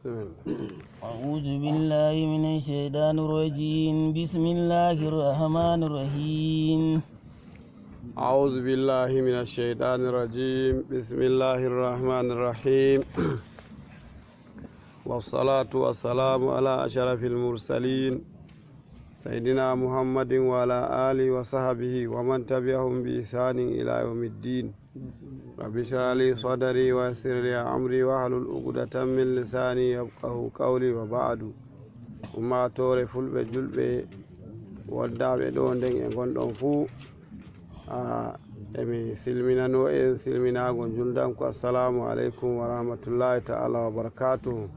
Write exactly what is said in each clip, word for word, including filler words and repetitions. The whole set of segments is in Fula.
أعوذ بالله من الشيطان الرجيم. بسم الله الرحمن الرحيم. أعوذ بالله من الشيطان الرجيم. بسم الله الرحمن الرحيم. والصلاة والسلام على أشرف المرسلين سيدنا محمد وعلى آله وصحبه ومن تبعهم بإحسان إلى يوم الدين. رب اشرح لي صدري ويسر لي أمري واحلل عقدة من لساني يفقهوا قولي وبعد. Ummaatoore fulɓe julɓe wondaaɓe ɗo nden e ngonɗon fuu, a, emi silminano en silminaago njulndanko, assalamu aleykum wa rahmatullahi ta'ala wa barakatuhu.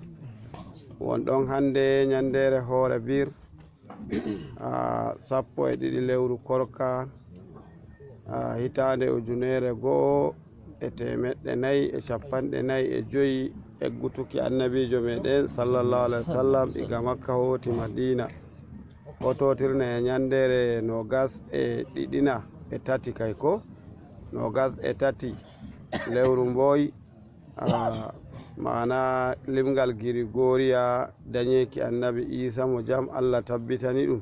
Wonɗon hannde ñanndeere hoore bir, a, sappo e ɗiɗi lewru korka, a, hitaande ujunere go'o e teemeɗɗe nayi e cappanɗe nayi e joyi eggutuki annabiijo meɗen sallallahu alaihi wasallam iga Makka hooti Madina. O tootirne e ñanndeere nogas e ɗiɗina e tati kay ko, nogas e tati lewru mboy, a, maana limgal Girigoriya dañeeki annabi Iisa mo jam Allah tabbitani ɗum.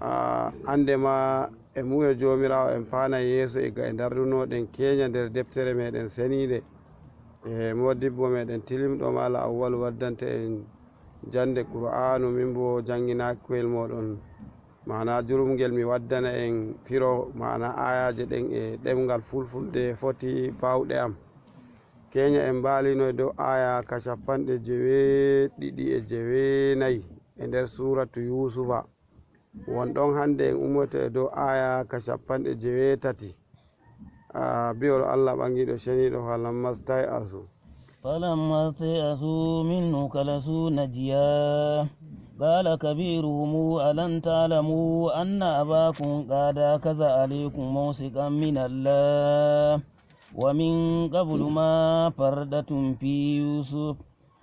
A, hannde ma e muyo Joomiraawo en paana yeeso e ga e ndardunoɗen keenya nder deftere meɗen seniinde. E modibbo meɗen tilimɗo Maala Awwal waddante en jannde Qur'aanu, min bo jannginaaki koyel moɗon maana jurumngel mi waddana en firo maana aayaaje ɗen e ɗemngal fulfulde foti baawɗe am. Keenya en mbaalino e dow aaya ka cappanɗe jeweeɗiɗi e jeweenayi e nder suuratu Yuusufa. Won ɗon hannde en ummoto e dow aaya ka cappanɗe jeweetati. A, bi'ol Allah ɓaŋgiiɗo ceniiɗo, "Falamma stay'asu." فلما استيئسوا منه خلصوا نجيا قال كبيرهم ألم تعلموا أن أباكم قد أخذ عليكم موثقا من الله ومن قبل ما فرطتم في يوسف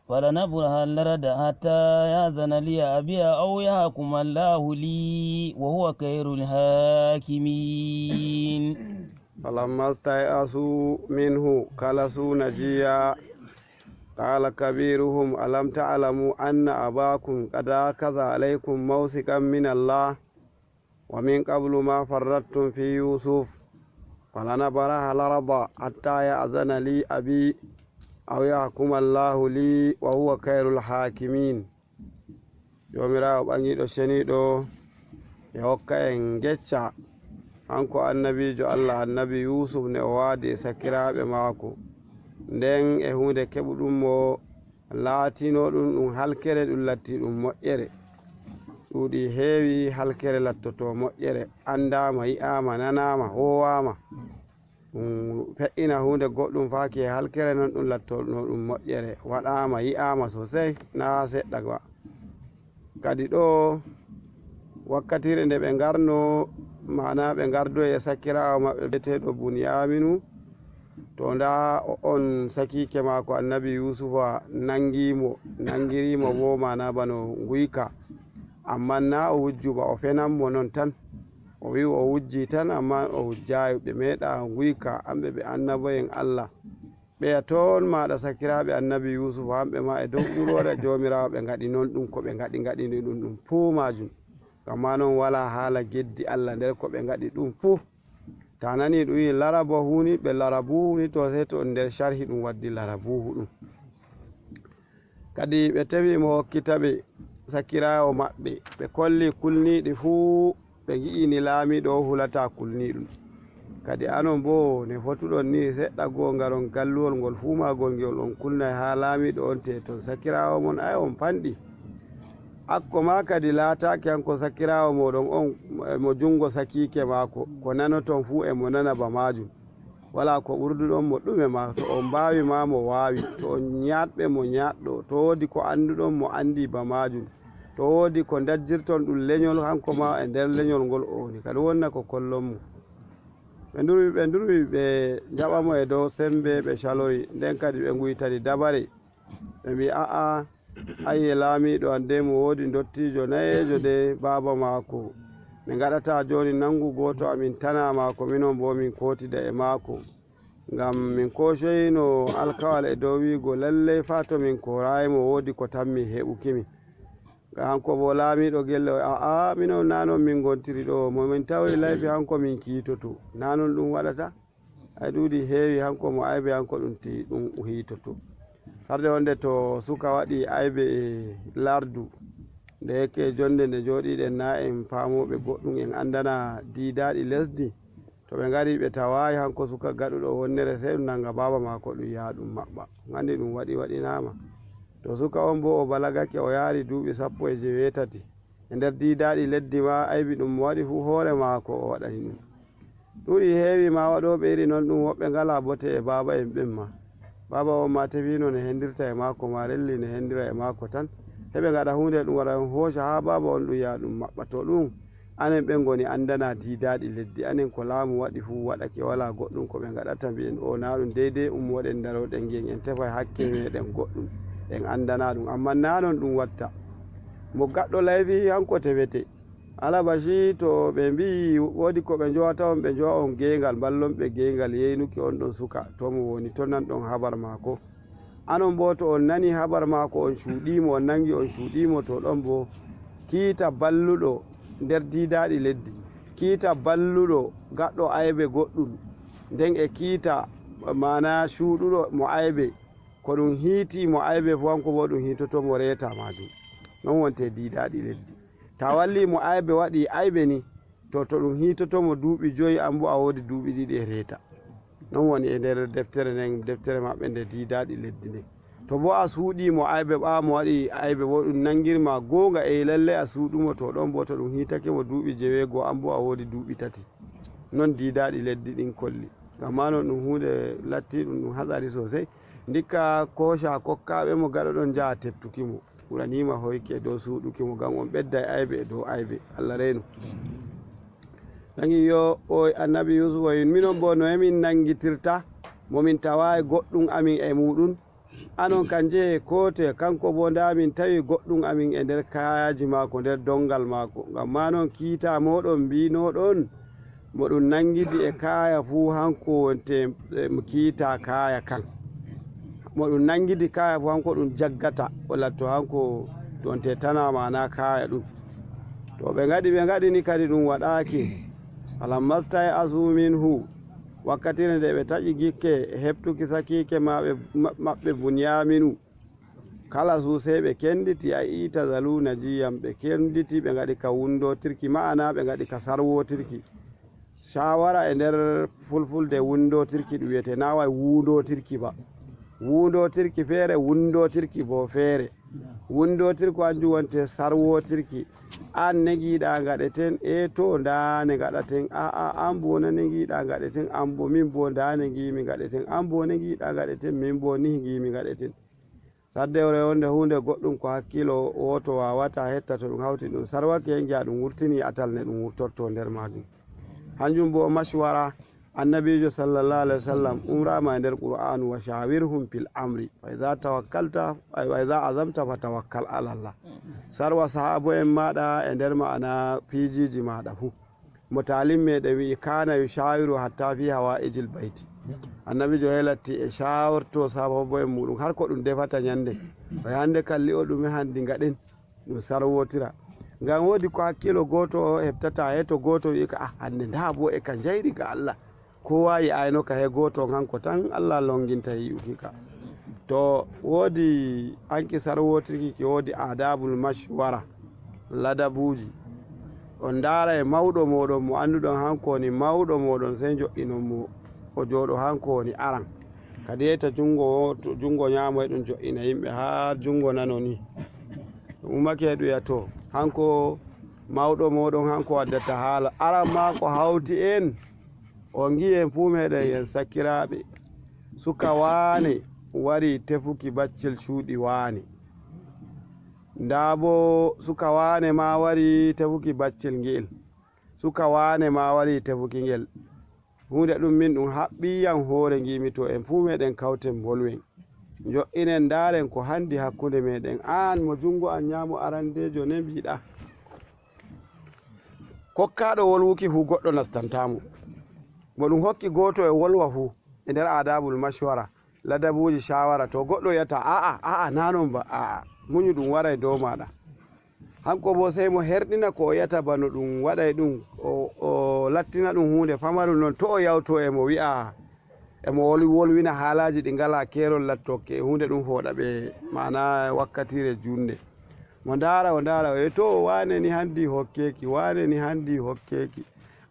فلنبرح الأرض حتى يأذن لي أبي أو يحكم الله لي وهو خير الحاكمين. فلما استيئسوا منه خلصوا نجيا قال كبيرهم ألم تعلموا أن أباكم قد أخذ عليكم موثقا من الله ومن قبل ما فرطتم في يوسف فلنبرح الأرض حتى يأذن لي أبي أو يحكم الله لي وهو خير الحاكمين. Joomiraawo ɓaŋgiiɗo ceniiɗo e hokka en ngecca, hanko annabiijo Allah, annabi Yuusuf, ne o waadi e sakiraaɓe maako. Nden e huunde keɓuɗum mo laatino ɗum, ɗum halkere, ɗum latti ɗum moƴƴere. Ɗuuɗi heewi halkere lattoto moƴƴere, anndaama, yi'aama, nanaama, hoowaama. Ɗum fe'ina huunde goɗɗum faaki e halkere, non ɗum lattorno ɗum moƴƴere, waɗaama, yi'aama sosai, naa seɗɗa ba. Kadi ɗo, wakkatiire nde ɓe ngarno, maana ɓe ngardoyi e sakiraawo maɓɓe bi'eteeɗo Bunyaaminu, to ndaa o, on sakiike maako annabi Yuusufa nangii mo, nangiri mo bo, maana bano nguyka. Ammaa naa o wujju ba, o fenan mo non tan. O wi'i o wujji tan, ammaa o wujjaayi, ɓe meeɗaa nguyka, amɓe ɓe annabo'en Allah. Ɓeya toon maaɗa sakiraaɓe annabi Yuusufa, hamɓe ma e dow uroore Joomiraawo ɓe ngaɗi non ɗum, ko ɓe ngaɗi, ngaɗini ɗum ɗum fuu maajum. Ammaa non walaa haala geddi Allah nder ko ɓe ngaɗi ɗum fuu. Taa nanii ɗum wi'i larabahu ni, ɓe larabuhu ni, to sey to on nder carhi ɗum waddi larabuhu ɗum. Kadi ɓe tewi mo hokkita ɓe sakiraawo maɓɓe, ɓe kolli kulniiɗi fuu, ɓe ngi'ini laamiiɗo o hulataa kulniiɗum. Kadi anon boo, ne fotuɗon ni seɗɗa goo ngaron galluwol ngol fuu maagol ngol on kulnay haa laamiiɗo on teeton sakiraawo mon, ay on panɗi. Akko maa kadi laataaki hanko sakiraawo mooɗon on mo junngo sakiike maako, ko nanoton fuu e mo nana ba maajum. Walaa ko ɓurduɗon mo ɗume ma, to on mbaawi ma mo waawi, to on nyaatɓe mo nyaatɗo, to woodi ko annduɗon mo anndi ba maajum, to woodi ko ndajjirton ɗum lenyol hanko ma e nder lenyol ngol o woni, kadi wonna ko kollon mo. Ɓe ndurwi, ɓe ndurwi, ɓe njaɓa mo e dow semmbe, ɓe calori, nden kadi ɓe nguytani dabare. Ɓe mbi'i, "A'a, aye laamiiɗo an de mo woodi ndottiijo nayeejo de baaba maako. Min ngaɗata jooni nanngu gooto amin tana maako, minon boo min kootida e maako." Ngam min koocoyno alkawal e dow wi'go, lalley faa to min kooraay mo, woodi ko tammi heɓuki min. Ngam hanko boo laamiiɗo gelle o, aa, minon naa non min ngontiri ɗo. Mo min tawri layfi, hanko min kiitoto. Naa non ɗum waɗata? Ay ɗuuɗi heewi hanko mo aybe hanko ɗum ti ɗum hiitoto. Harde wonde to suka waɗi aybe e lardu, nde hekke jonde nde jooɗiɗen naa en faamooɓe goɗɗum en anndana diidaaɗi lesdi. To ɓe ngari ɓe tawaayi hanko suka gaɗuɗo wonnere sey ɗum nannga baaba maako ɗum yaha ɗum maɓɓa. Ɗum anndi ɗum waɗi waɗinaama. To suka on boo o balagake o yaari duuɓi sappo e jeweetati. E nder diidaaɗi leddi maa aybi ɗum mo waɗi fuu hoore maako o waɗani ɗum. Ɗuuɗi heewi maa waɗooɓe iri non ɗum woɓɓe ngalaa bote e baaba'en ɓen maa. Baaba on maa tefiino ne hendirta e maako maa relli ne hendira e maako tan. Heɓe ngaɗa huunde ɗum wara on hooca haa baaba on ɗum yaha ɗum maɓɓa. To ɗum anen ɓen ngoni anndana diidaaɗi leddi. Anen ko laamu waɗi fuu waɗake walaa goɗɗum ko ɓe ngaɗata mbi'en o naa ɗum deydey ummoɗen ndarooɗen ngi'en en tefa hakke meeɗen goɗɗum en anndana ɗum. Ammaa naa non ɗum watta. Mo gaɗɗo layfi hanko tefete. Alabasi to ɓe mbi'i woodi ko ɓe njowata on, ɓe njowa on geyngal, mballon ɓe geyngal yeynuki on ɗon suka, to mo woni, to nanɗon habar maako. Anon boo to on nani habar maako, on cuuɗii mo, on nangi on cuuɗii mo, to ɗon boo kiita balluɗo nder diidaaɗi leddi, kiita balluɗo gaɗɗo aybe goɗɗum, nden e kiita maana cuuɗuɗo mo aybe, ko ɗum hiiti mo aybe fuu, hanko boo ɗum hiitoto mo reeta maajum. Non wonte diidaaɗi leddi. Ta walli mo aybe waɗi aybe ni, to, to ɗum hiitoto mo duuɓi joyi, an boo a woodi duuɓi ɗiɗi e reeta. Non woni e nder deftere nden, deftere maɓɓe nde diidaaɗi leddi nden. To boo a suuɗii mo aybe ɓaawo mo waɗi aybe boo ɗum nangirma goonga, e lallay a suuɗu mo, to ɗon boo to ɗum hiitake mo duuɓi jeweego, an boo a woodi duuɓi tati. Non diidaaɗi leddi ɗin kolli. Ngam maa non ɗum huunde latti ɗum, ɗum hatsari sosey. Ndikka kooca kokkaaɓe mo gaɗa ɗon njaha teptuki mo. Ɓuraniima hoyki e dow suuɗuki mo, ngam on ɓedday aybe e dow aybe. Allah reenu. Nangi yo o annabi Yuusuf o wi'i, minon boo noye min nangitirta mo min tawaayi goɗɗum amin e muuɗum? Anon kan njehee kootoye, kanko boo ndaa min tawi goɗɗum amin e nder kaayaaji maako, nder donngal maako. Ngam maa non kiita mooɗon mbiinooɗon mo ɗum nangidi e kaaya fuu, hanko wonte, eh, mo kiita kaaya kan. Mo ɗum nangidi kaaya fuu, hanko ɗum jaggata, o latto hanko wonte tana maana kaaya ɗum. To ɓe ngaɗi, ɓe ngaɗi ni kadi ɗum waɗaaki. Falamma stay'asu minhu, wakkatire nde ɓe taƴi gikke e heɓtuki sakiike maɓɓe, ma-, maɓɓe Bunyaaminu, kalasu sey ɓe kenditi, ay i'tazalu najiyyan, ɓe kenditi, ɓe ngaɗi ka wundootirki, ma'ana ɓe ngaɗi ka sarwootirki. Shaawara e nder fulfulde wundootirki ɗum wiyetee, naa way wuundootirki ba. Wuundootirki feere, wundootirki boo feere. Wundootirki hanjum wonte sarwootirki. Aan ne ngiɗaa ngaɗeten, ee to, ndaa ne ngaɗaten. Aa, aan boo ne ngiɗaa ngaɗeten, aan boo, min boo ndaa ne ngiimi ngaɗeten. Aan boo ne ngiɗaa ngaɗeten, min boo nih ngiimi ngaɗeten. Sadde o rewonde huunde goɗɗum ko hakkiilo wooto waawataa hetta, to ɗum hawti ɗum sarwake, ngi'a ɗum wurtinii atal ne ɗum wurtortoo nder maajum. Hanjum boo mashwara Annabiijo sallallahu alayhi wa sallam umraama e nder Qur'aanu, "Wa shawirhum fil amri, fa iza tawakkalta, ay, wa iza azamta fa tawakkal ala Allah." Sarwa sahaabo'en maaɗa e nder ma'ana piijiiji maaɗa fuu. Mo taalim meeɗen wi'i, "Kana yushawiru hatta fi hawa'ijil bayti." Annabiijo heelatti e shaworto sahaabo'en muuɗum har ko ɗum defata nyande. Way hande kalli o ɗume handi ngaɗen. Ɗum sarwotira. Ngam woodi ko hakkiilo gooto heɓtata, he to gooto wi'i ka, "Ah, hannde ndaa boo e ka njayri ga Allah. Koowa yi'ayno ka, he gooto on hanko tan Allah longinta yi'uki ka." To woodi hanki sarwotirki, ki woodi adabul mashwara, ladabuuji. On ndaara e mawɗo mooɗon mo annduɗon hanko woni mawɗo mooɗon, sey njo'inon mo o jooɗo hanko woni aran. Kadi yeyta junngo wo-, to junngo nyaamo e ɗum jo'ina yimɓe haa junngo nano ni. Ɗum ummake e ɗum wi'a, "To, hanko mawɗo mooɗon, hanko waddata haala." Aran maa ko hawti en, o ngi'i en fuu meeɗen en sakiraaɓe. Suka waane wari tefuki baccel cuuɗi waane. Ndaa boo suka waane maa wari tefuki baccel nge'el. Suka waane maa wari tefuki ngel. Huunde ɗum min ɗum haɓɓii yam hoore ngiimi, to en fuu meeɗen kawten mbolwen. Njo'inen ndaaren ko handi hakkunde meeɗen. Aan mo junngo am nyaamo arandeejo ne mbiiɗaa. Kokkaaɗo wolwuki fuu goɗɗo nastantaa mo. Mo ɗum hokki gooto e wolwa fuu, e nder adabul mashwara, ladabuuji shawara, to goɗɗo wiyata, "A'a, a'a, na non ba, a'a, muñu ɗum waray dow maaɗa." Hanko bo sey mo herɗina ko o wiyata ba no ɗum waɗay ɗum, o, o lattina ɗum huunde pamarun non, to o yawto e mo wi'a, e mo wol-, wolwina haalaaji ɗi ngalaa keerol lattokke, huunde ɗum fooɗa ɓe, maana wakkatiire juulde. Mo ndaara, o ndaara, o wi'a, "To, waane ni hanndi hokkeeki, waane ni hanndi hokkeeki."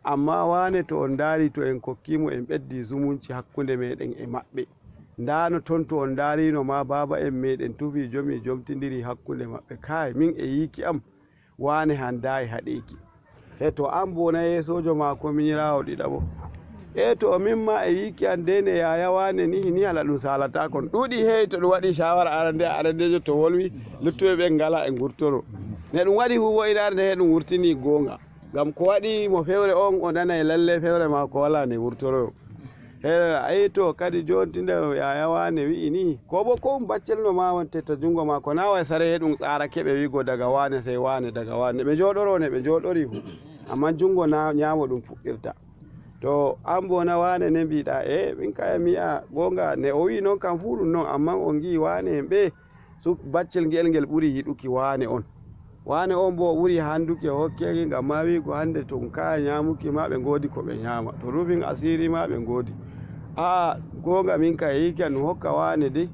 Amma waane to on ndaari to en kokkiimo, en ɓeddi zumunci hakkunde meeɗen e maɓɓe. Ndaa no ton to on ndaarino ma baaba en meeɗen tufi jomi jomtindiri hakkunde maɓɓe. Kaay, min e yiiki am, waane hanndaayi haɗeeki. He to an bo na yeesoojo maako minyiraawo ɗiɗaɓo. E to min ma e yiiki an de ne yaaya waane ni, ni hala ɗum saalataako. Ɗuuɗi heewi to ɗum waɗi shawara arandeya, arandeejo to wolwi, luttuɓe ɓen ngalaa e ngurtoro. Ne ɗum waɗi huuwoynaare nde he ɗum wurtini goonga. Ngam ko waɗi mo fewre on, o nanay lalle fewre maako walaa nde wurtoroyo. He, ayi to kadi jooni tinde yaya waane wi'i ni, ko bo ko um baccel no ma wonte to junngo maako, na way sare he ɗum tsarake ɓe wi'go daga waane sey waane, daga waane. Ne ɓe njooɗoro, ne ɓe njooɗori fu. Amma junngo na nyaamo ɗum fuɗɗirta. To an bo na waane ne mbiɗa, e min kaya mi yi'a goonga, ne o wi'i non kam fuu ɗum non, amma on ngi'i waane en ɓe, su-, baccel ngel, ngel ɓuri yiɗuki waane on. Waane on bo o ɓuri handuki e hokkeeki, ngam ma wi'go hande to ɗum kaya nyaamuki ma, ɓe ngoodi ko ɓe nyaama. To rufin asiiri ma, ɓe ngoodi. A'a, goonga min ka e yiiki an ɗum hokka waane de.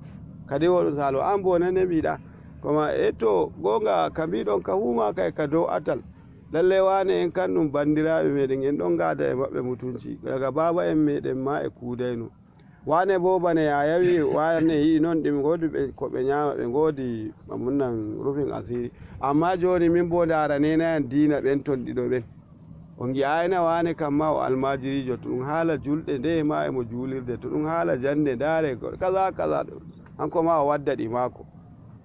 Kadi wo ɗum salo. An bo nane mbiɗa. Koma e to goonga ka mbiɗon ka huma kay ka dow atal. Lalle waane en kan ɗum bandiraaɓe meeɗen, en ɗon ngaada e maɓɓe mutunci. Daga baaba en meeɗen ma e kuudayno. Waane bo bane ya yawi, waane yi'i non ɗi ɓe ngoodi ɓe, ko ɓe nyaama, ɓe ngoodi, mamunnan rufin asiiri. Amma jooni min bo ndaara nenayan diina ɓen ton ɗiɗo ɓen. O ngi'ayna waane kam ma o almaajiriijo, to ɗum haala julɗe nde ma e mo juulirde, to ɗum haala jande ndaare, ko kaza, kaza, hanko ma o wadda ɗi maako.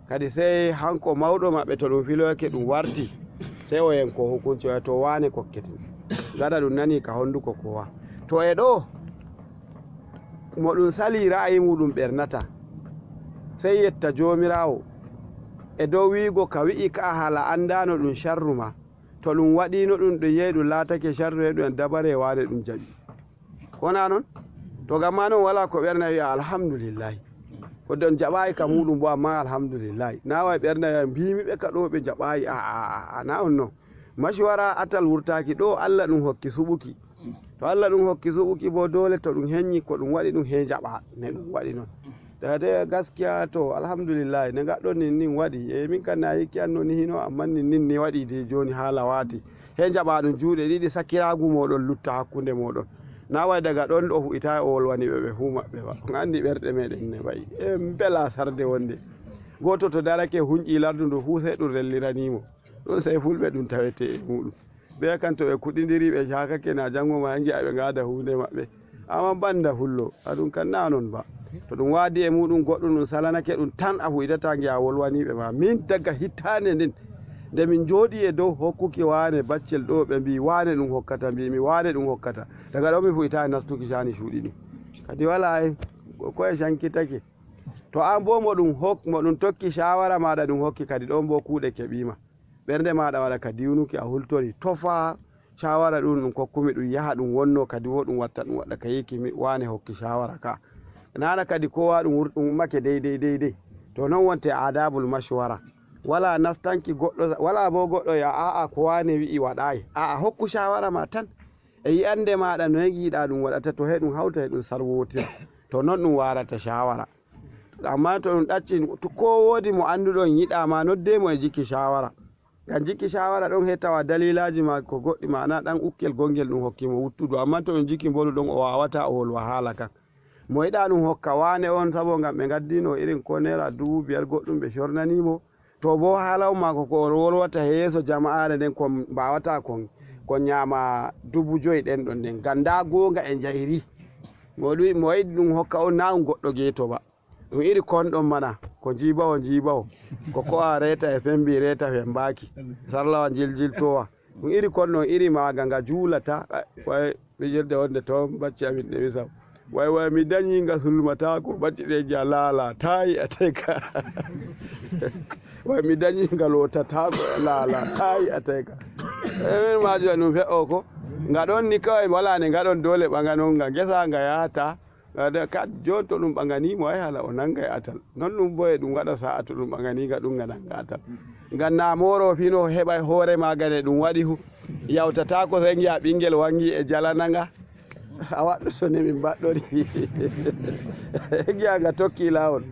Kadi sey hanko mawɗo maɓɓe to ɗum filoyake ɗum warti, sey o yenko hukunci o wi'a to waane kokketen. Gada ɗum nani ka honduko kowa. To e ɗo, mo ɗum sali ra'ayi muɗum ɓernata, sey yetta Joomiraawo. E dow wi'igo ka wi'i ka hala andaano ɗum sharru ma. To ɗum waɗiino ɗum, ɗum yehi ɗum laatake sharru he ɗum dabare waane ɗum jaɓi. Ko na non? To gam ma non wala ko ɓernde wi'a alhamdulillahi. Ko don jaɓayi ka muɗum bo amma alhamdulillahi. Na way ɓernde wi'a mbimi ɓe ka ɗo ɓe jaɓayi. A, a, a, a, na on non. Mashuwara atal wurtaki ɗo Allah ɗum hokki suɓuki. To Allah ɗum hokki suɓuki bo dole to ɗum henyi ko ɗum waɗi ɗum he jaɓa ne ɗum waɗi non. Dade gaskiya to alhamdulillahi ne gaɗɗon nin nin waɗi. E min kan na yikki anno ni hino amma nin nin ni waɗi de joni hala wati. He jaɓa ɗum juuɗe ɗiɗi sakiraagu moɗon lutta hakkunde moɗon. Na way daga ɗon o fuɗita o wolwani ɓe ɓe fuu maɓɓe ba. On anndi ɓerɗe meɗen ne mba'i. E mbela sarde wonde. Gooto to darake hunƴi lardu ndu fuu sey ɗum relliranimo. Ɗum sey fulɓe ɗum tawete e muɗum. Ɓe kan to ɓe kuɗindiri ɓe jakake na janngo ma ngi'a ɓe ngaada huunde maɓɓe. Amma banda fullo, a ɗum kan na non ba. To ɗum waadi e muɗum goɗɗum ɗum salanake ɗum tan a fuɗitata ngi'a wolwaniɓe ma. Min daga hittaande nden, nde min jooɗi e dow hokkuki waane baccel ɗo ɓe mbi waane ɗum hokkata, mbimi waane ɗum hokkata. Daga ɗon mi fuɗita e nastuki cani cuuɗi ɗin. Kadi wala e ko e cankitake. To an bo mo ɗum hok-, mo ɗum tokki shawara maɗa ɗum hokki kadi ɗon bo kuuɗe keɓima. Ɓernde maɗa waɗa ka diwnuki a hultori. Tofa shawara ɗum ɗum kokkumi ɗum yaha ɗum wonno kadi wo ɗum watta ɗum waɗa ka yiki mi wane hokki shawara ka. Nana kadi kowa ɗum wur-, ɗum ummake dey dey dey dey. To non wonte adabul mashwara. Wala nastanki goɗɗo, wala bo goɗɗo ya a'a ko wane wi'i waɗayi. A'a hokku shawara ma tan. E yi'ande maɗa noye ngiɗa ɗum waɗata to he ɗum hawta he ɗum sarwotira. To non ɗum warata shawara. Amma to ɗum ɗacci, to ko woodi mo annduɗon yiɗa ma, nodde mo e jikki shawara. Ngam jikki shawara ɗon he tawa dalilaji ma ko goɗɗi, maana ɗan ukkel gongel ɗum hokki mo wuttudu. Amma to ɗum jikki mbolu ɗon o wawata o wolwa haala kan. Mo yiɗa ɗum hokka wane on sabo ngam ɓe ngaddino irin ko naira dubu biyar goɗɗum ɓe shornani mo. To bo haala on maako ko o wolwata he yeeso jama'aare nden ko mbawata kon, kon nyama dubu joyi ɗen ɗon nden. Ngam nda gonga e njayri. Mo ɗum, mo yiɗi ɗum hokka on na on goɗɗo geeto ba. Ɗum iri kon ɗon mana, ko jiibawo jiibawo, ko ko'a reeta e fembi reeta fembaaki, sarlawa jiljiltowa. Ɗum iri kon ɗon iri maaga nga juulata, way fijirde wonde toon bacci amin ɗe misam. Way way mi dañi nga sulmataako, bacci ɗe ngi'a laala, taayi a teka. Way mi dañi nga lootataako, laala, taayi a teka. E min maajo ɗum fe'o ko, nga ɗon ni kawai wala ne nga ɗon doole ɓaŋa non nga ngesa nga yahata. Ada kat jooni to ɗum ɓaŋanii mo ay hala o naŋgay atal. Non ɗum boye ɗum waɗa sa'a to ɗum ɓaŋanii ga ɗum ga naŋga atal. Ngam na mooro fino heɓa hoore maaga ne ɗum waɗi hu. Yawtataako sey ngi'a ɓingel waŋgi e jalana nga. A waɗɗo so ne min mbaɗɗori. Ngi'a nga tokki laawol.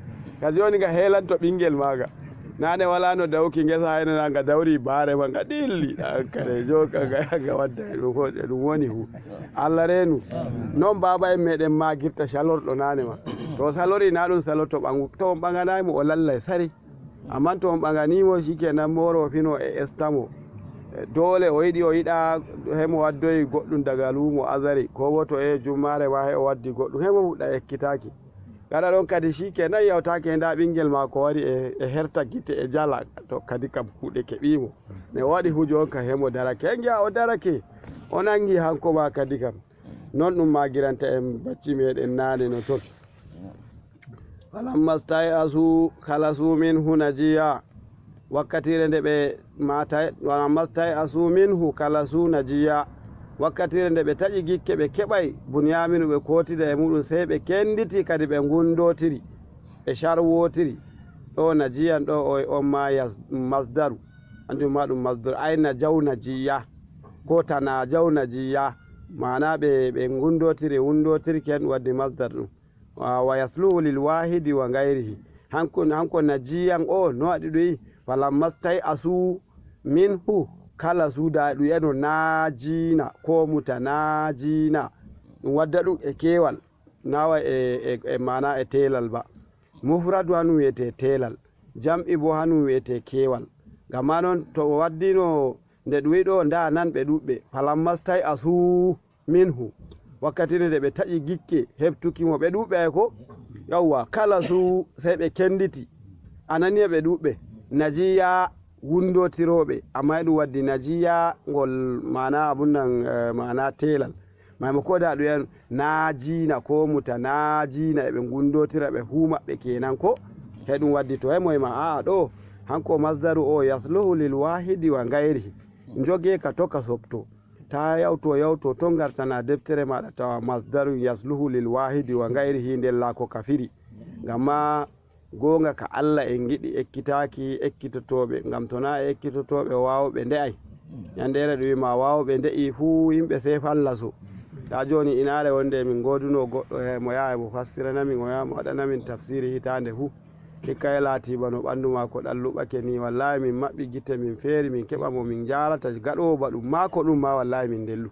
Ka jooni nga heelanto ɓingel maaga. Nane wala no dawki ngesa hayna na nga dawri baare ma nga dilli. Ɗan kare jo ka nga, nga wadda e ɗum ho-, e ɗum woni hu. Allah reenu. Non baaba en meɗen maagirta salorɗo nane ma. To salori na ɗum saloto ɓaŋu. To on ɓaŋanaay mo o lallay sari. Amman to on ɓaŋanii mo, shikenan mooro fino e esta mo. E, doole o yiɗi o yiɗa, hemo waddoyi goɗɗum daga luumo azari, ko bo to e jummaare ma he o waddi goɗɗum, hemo fuɗɗa ekkitaaki. Gaɗa ɗon kadi shikenan yawtaake nda ɓingel maako wari e, e herta gite e jala, to kadi kam kuuɗe keɓi mo. Ne o waɗi hujo on ka hemo darake. En ngi'a o darake, o nangi hanko ma kadi kam. Non ɗum maagiranta en bacci meɗen nane no toki. Falamma stay'asu khalasu minhu najiya. Wakkatire nde ɓe maata, falamma stay'asu minhu khalasu najiya. Wakkatire nde ɓe taƴi gikke ɓe keɓay Bunyaaminu ɓe kootida e muɗum, sey ɓe kenditi kadi ɓe ngundotiri, ɓe carwotiri. Ɗo najiyan ɗo o e on ma yas-, masdaru. Anjum ma ɗum masdaru. Ay najaw najiya. Ko tanajaw najiya. Maana ɓe, ɓe ngundotiri, wundotiri ken waddi masdar ɗum. Wa, wa yasluhu lil wahidi wa ghayrihi. Hanko, hanko najiyan o no waɗi ɗum yi? Falamma stay'asu minhu khalasu da ɗum yano najina ko mutanajina. Ɗum wadda ɗum e keewal. Nawa e, e, e maana e teelal ba. Mufradu hanu wiyete teelal. Jam'i bo hanu wiyete keewal. Ngam ma non to o waddino nde ɗum wi'i ɗo nda nan ɓe ɗuɓɓe. Falamma stay'asu minhu. Wakkati nde ɓe taƴi gikke heɓtuki mo ɓe ɗuɓɓe ay ko? Yawwa, khalasu sey ɓe kenditi. A nani ɓe ɗuɓɓe. Najiya wundotirooɓe. Amma e ɗum waddi najiya ngol maana abun nan, eh, maana teelal. Maymako da ɗum en najiina ko muta najiina e ɓe ngundotira ɓe hu maɓɓe kenan ko? He ɗum waddi to he moy ma a'a ɗo. Hanko masdaru o yasluhu lil wahidi wa ghayrihi. Njoge ka to ka sopto. Ta yawto yawto to ngartana deftere maɗa tawa masdarun yasluhu lil wahidi wa ghayrihi ndella ko ka firi. Ngam ma goonga ka Allah en ngiɗi ekkitaaki ekkitotooɓe, ngam to naa e ekkitotooɓe waawɓe nde'ay. Nyanndeere ɗum wi'ma waawɓe nde'i fuu yimɓe sey fallaso. Taa jooni inaare wonde min ngoodunoo goɗɗo he mo yaha mo fassirana min, o yaha mo waɗana min tafsiiri hitaande fuu. Hikka e laatii bano ɓanndu maako ɗan luɓake nii, wallaahi min maɓɓi gite min feeri min keɓa mo min njaarata gaɗoowo ba ɗum maako ɗum maa wallaahi min ndellu.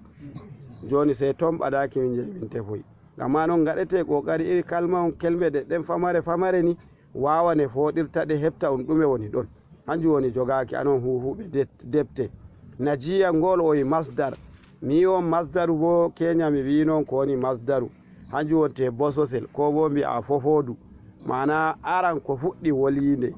Jooni sey ton ɓadaaki min njehi min tefoyi. Ngam maa non ngaɗetee qookari iri kalma on kelme ɗe ɗen famare famare ni waawane fooɗirta ɗe heɓta on ɗume woni ɗon. Hanjum woni jogaaki anon huuhuɓe det-, depte. Najiya ngol o yi masdar. Mi yi on masdaru bo keenya mi wi'i non ko woni masdaru. Hanjum wonte bososel ko bo mbi'a fofoodu. Maana aran ko fuɗɗi woliinde.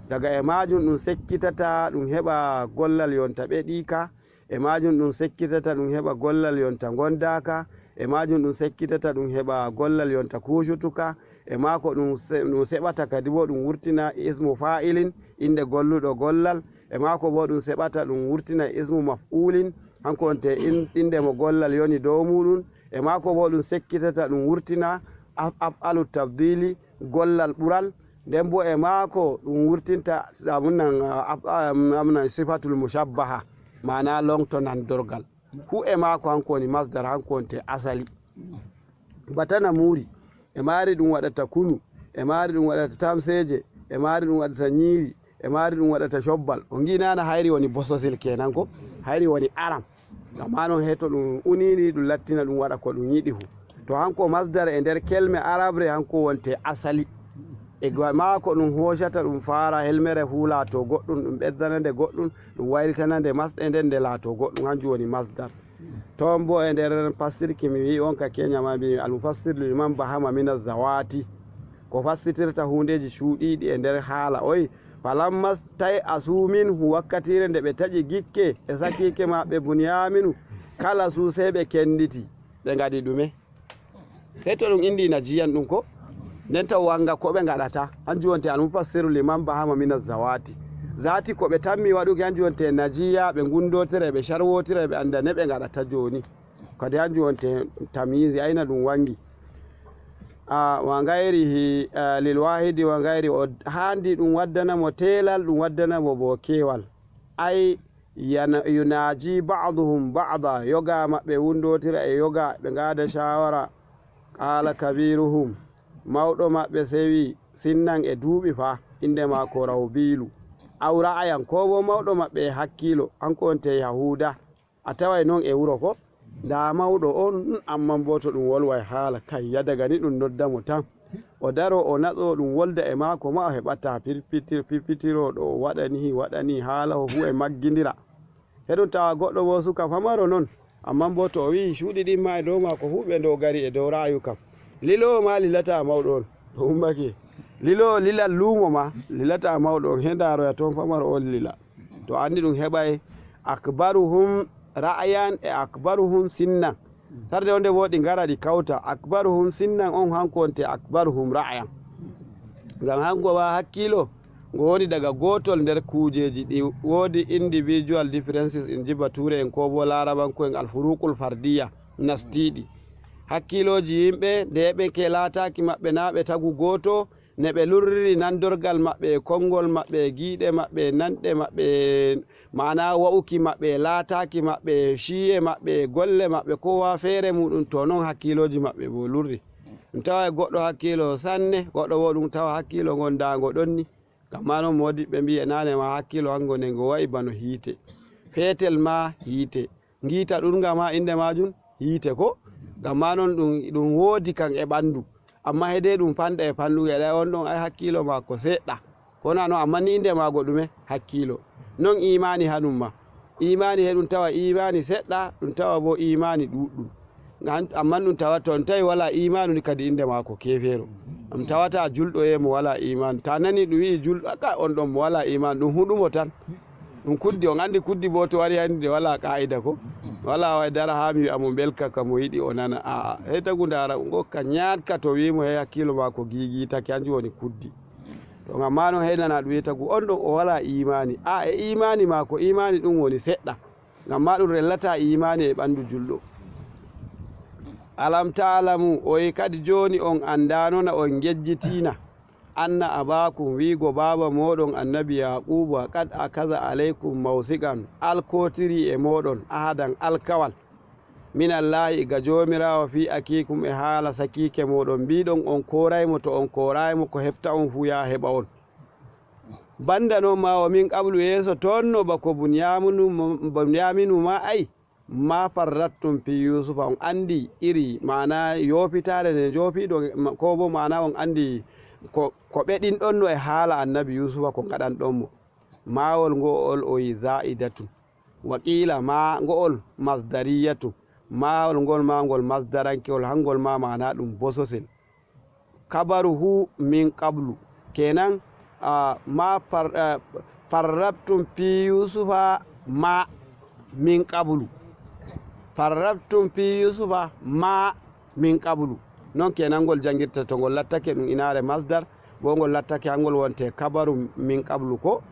Daga e maajum ɗum sekkitata ɗum heɓa gollal yonta ɓeɗiika. E maajum ɗum sekkitata ɗum heɓa gollal yonta ngondaaka. E maajum ɗum sekkitata ɗum heɓa gollal yonta kuucutuka. E maako ɗum se-, ɗum seɓata kadi bo ɗum wurtina ismu fa'ilin, innde golluɗo gollal. E maako bo ɗum seɓata ɗum wurtina ismu maf'ulin, hanko wonte in-, innde mo gollal yoni dow muuɗum. E maako bo ɗum sekkitata ɗum wurtina af-, af'alu tafdili, gollal ɓural. Nden bo e maako ɗum wurtinta, amunan, af-, am-, amunan sifatul mushabbaha, maana longto nandorgal. Fu e maako hanko woni masdar, hanko wonte asali. Batana muuri, e maari ɗum waɗata kunu, e maari ɗum waɗata tamseeje, e maari ɗum waɗata nyiiri, e maari ɗum waɗata cobbal. On ngi'i nana hayri woni bososel kenan ko? Hayri woni aran. Amma non he to ɗum unini ɗum lattina ɗum waɗa ko ɗum yiɗi fu. To hanko masdar e nder kelme arabre hanko wonte asali. E ga maako ɗum hoocata ɗum faara helmere fu laato goɗɗum, ɗum ɓeddana nde goɗɗum, ɗum waylitanande masɗe nden nde laato goɗɗum, hanjum woni masdar. Ton bo e nder fassirki mi wi'i on ka keenya ma mbi'mi almufassir liman bahama mina zawati. Ko fassitirta huundeeji cuuɗiiɗi e nder haala oy, falamma stay'asu minhu, wakkatiire nde ɓe taƴi gikke e sakiike maɓɓe Bunyaaminu, khalasu sey ɓe kenditi, ɓe ngaɗi ɗume? Sey to ɗum inndi najiyan ɗum ko? Nden taw wanga ko ɓe ngaɗata, hanjum wonte almufassiru liman bahama mina zawati. Zaati ko ɓe tammi waɗuki hanjum wonte najiya, ɓe ngundootira, ɓe carwootira, ɓe annda ne ɓe ngaɗata jooni. Kadi hanjum wonte tamyizi, ayna ɗum wangi. A, wa gayrihi, a, lil wahidi wa gayri, o haandi ɗum waddana mo teelal, ɗum waddana mo bo keewal. Ay, yana-, yunaji ba'duhum ba'da, yoga maɓɓe wundootira e yoga, ɓe ngaada shawara. Qala kabiruhum, mawɗo maɓɓe sewi sinnan e duuɓi fa, innde maako Rawbilu. Aw ra'ayan, ko bo mawɗo maɓɓe e hakkiilo, hanko on te Yahuuda. A taway non e wuro ko? Ndaa mawɗo on, amman bo to ɗum wolway haala, kay, yadaga ni ɗum nodda mo tan. O daro, o naɗo, ɗum wolda e maako ma, o heɓata pirpitir-, pirpitirooɗo, o waɗa ni, waɗa ni, haala o fu e maggindira. Heɗum tawa goɗɗo bo suka famaro non, amman bo to o wi'i cuuɗi ɗin ma e dow maako fu ɓe ndogari e dow ra'ayu kam. Liloowo ma lilata mawɗo on, to ummake. Liloowo lilal luumo ma lilata mawɗo on, he ndaroya ton famaro on lila. To anndi ɗum heɓay akbaruhum ra'ayan e akbaruhum sinnan. Sarde wonde bo ɗi ngara ɗi kawta. Akbaruhum sinnan on hanko wonte akbaruhum ra'ayan. Ngam hanko ma hakkiilo ngo woni daga gootol nder kuujeeji ɗi woodi individual differences in ji Bature en ko bo Laarabanko en alfuruqul fardiya nastiiɗi. Hakkiilooji yimɓe nde ɓe ke laataaki maɓɓe na ɓe tagu gooto, ne ɓe lurriri nandorgal maɓɓe e konngol maɓɓe e giiɗe maɓɓe e nanɗe maɓɓe e ma'ana wa'uki maɓɓe e laataaki maɓɓe e cii'e maɓɓe e golle maɓɓe koowa feere muuɗum, to non hakkiilooji maɓɓe bo lurri. Ɗum tawa e goɗɗo hakkiilo sanne, goɗɗo bo ɗum tawa hakkiilo ngon ndaa ngo ɗon ni. Ngam ma non moodiɓɓe mbi'i e naane ma hakkiilo hango nde ngo wa'i bano hiite. Feetel ma hiite. Ngiita ɗurnga ma innde maajum hiite ko? Ngam ma non ɗum, ɗum woodi kan e ɓandu. Amma he dee ɗum fanɗa e fanɗuge, ɗa on ɗon ay hakkiilo maako seeɗa. Ko na non, amma ni innde maago ɗume? Hakkiilo. Non iimaani hanum ma. Iimaani he ɗum tawa iimaani seɗɗa, ɗum tawa bo iimaani ɗuuɗɗum. An-, amma ɗum tawa to on tawi wala iimaanu ni kadi innde maako keefeero. Ɗum tawata julɗo e mo wala iimaanu. Ta nani ɗum wi'i julɗo, "Aka on ɗon mo wala iimaanu," ɗum huɗumo tan. Ɗum kuddi, on anndi kuddi bo to wari hannde wala qaa'ida ko? Wala way dara haa mi wi'a mo mbelka ka mo yiɗi o nana. A'a, hey tagu ndaara, ngokka nyaadka to wi'i mo hey hakkiilo maako giigiitake, hanjum woni kuddi. To ngam ma non hey nana ɗum wi'i tagu on ɗon o wala iimaani. A e iimaani maako, iimaani ɗum woni seɗɗa. Ngam ma ɗum rellata iimaani e ɓandu julɗo. Alam ta'lamu, o wi'i kadi jooni on anndaano na on ngejjitiina. Anna abaakum, wi'go baaba mooɗon annabi Yaaquuba, qad akaza alaykum mawsiqan, alkootiri e mooɗon, ahadan, alkawal, minallaahi, iga Joomiraawo, fii akiikum, e haala sakiike mooɗon, mbiiɗon on kooray mo, to on kooraay mo, ko heɓta on fuu yaa heɓa on. Banda non ma, wa min qablu, yeeso toon no, bako Bunyaaminu, Bunyaaminu ma, ay, ma farrattum fi Yuusufa, on anndi iri, maana yoofitaare nde njoofiɗon, ma-, ko bo maana on anndi ko, ko ɓeɗinɗon no e haala annabi Yuusufa, ko ngaɗanɗon mo. Maawol ngo'ol o yi zaa'idatun. Wa qiila ma ngo'ol masdariyatun. Maawol ngol ma ngol masdarankewol, hangol ma maana ɗum bososel. Kabaruhu min qablu. Kenan, ah, ma far-, ah, farrabtum fi Yusufa ma min qablu. Farrabtum fi Yusufa ma min qablu. Non kenan ngol jangirta to ngol lattake ɗum inaare masdar, bo ngol lattake hangol wonte kabaru min qablu ko.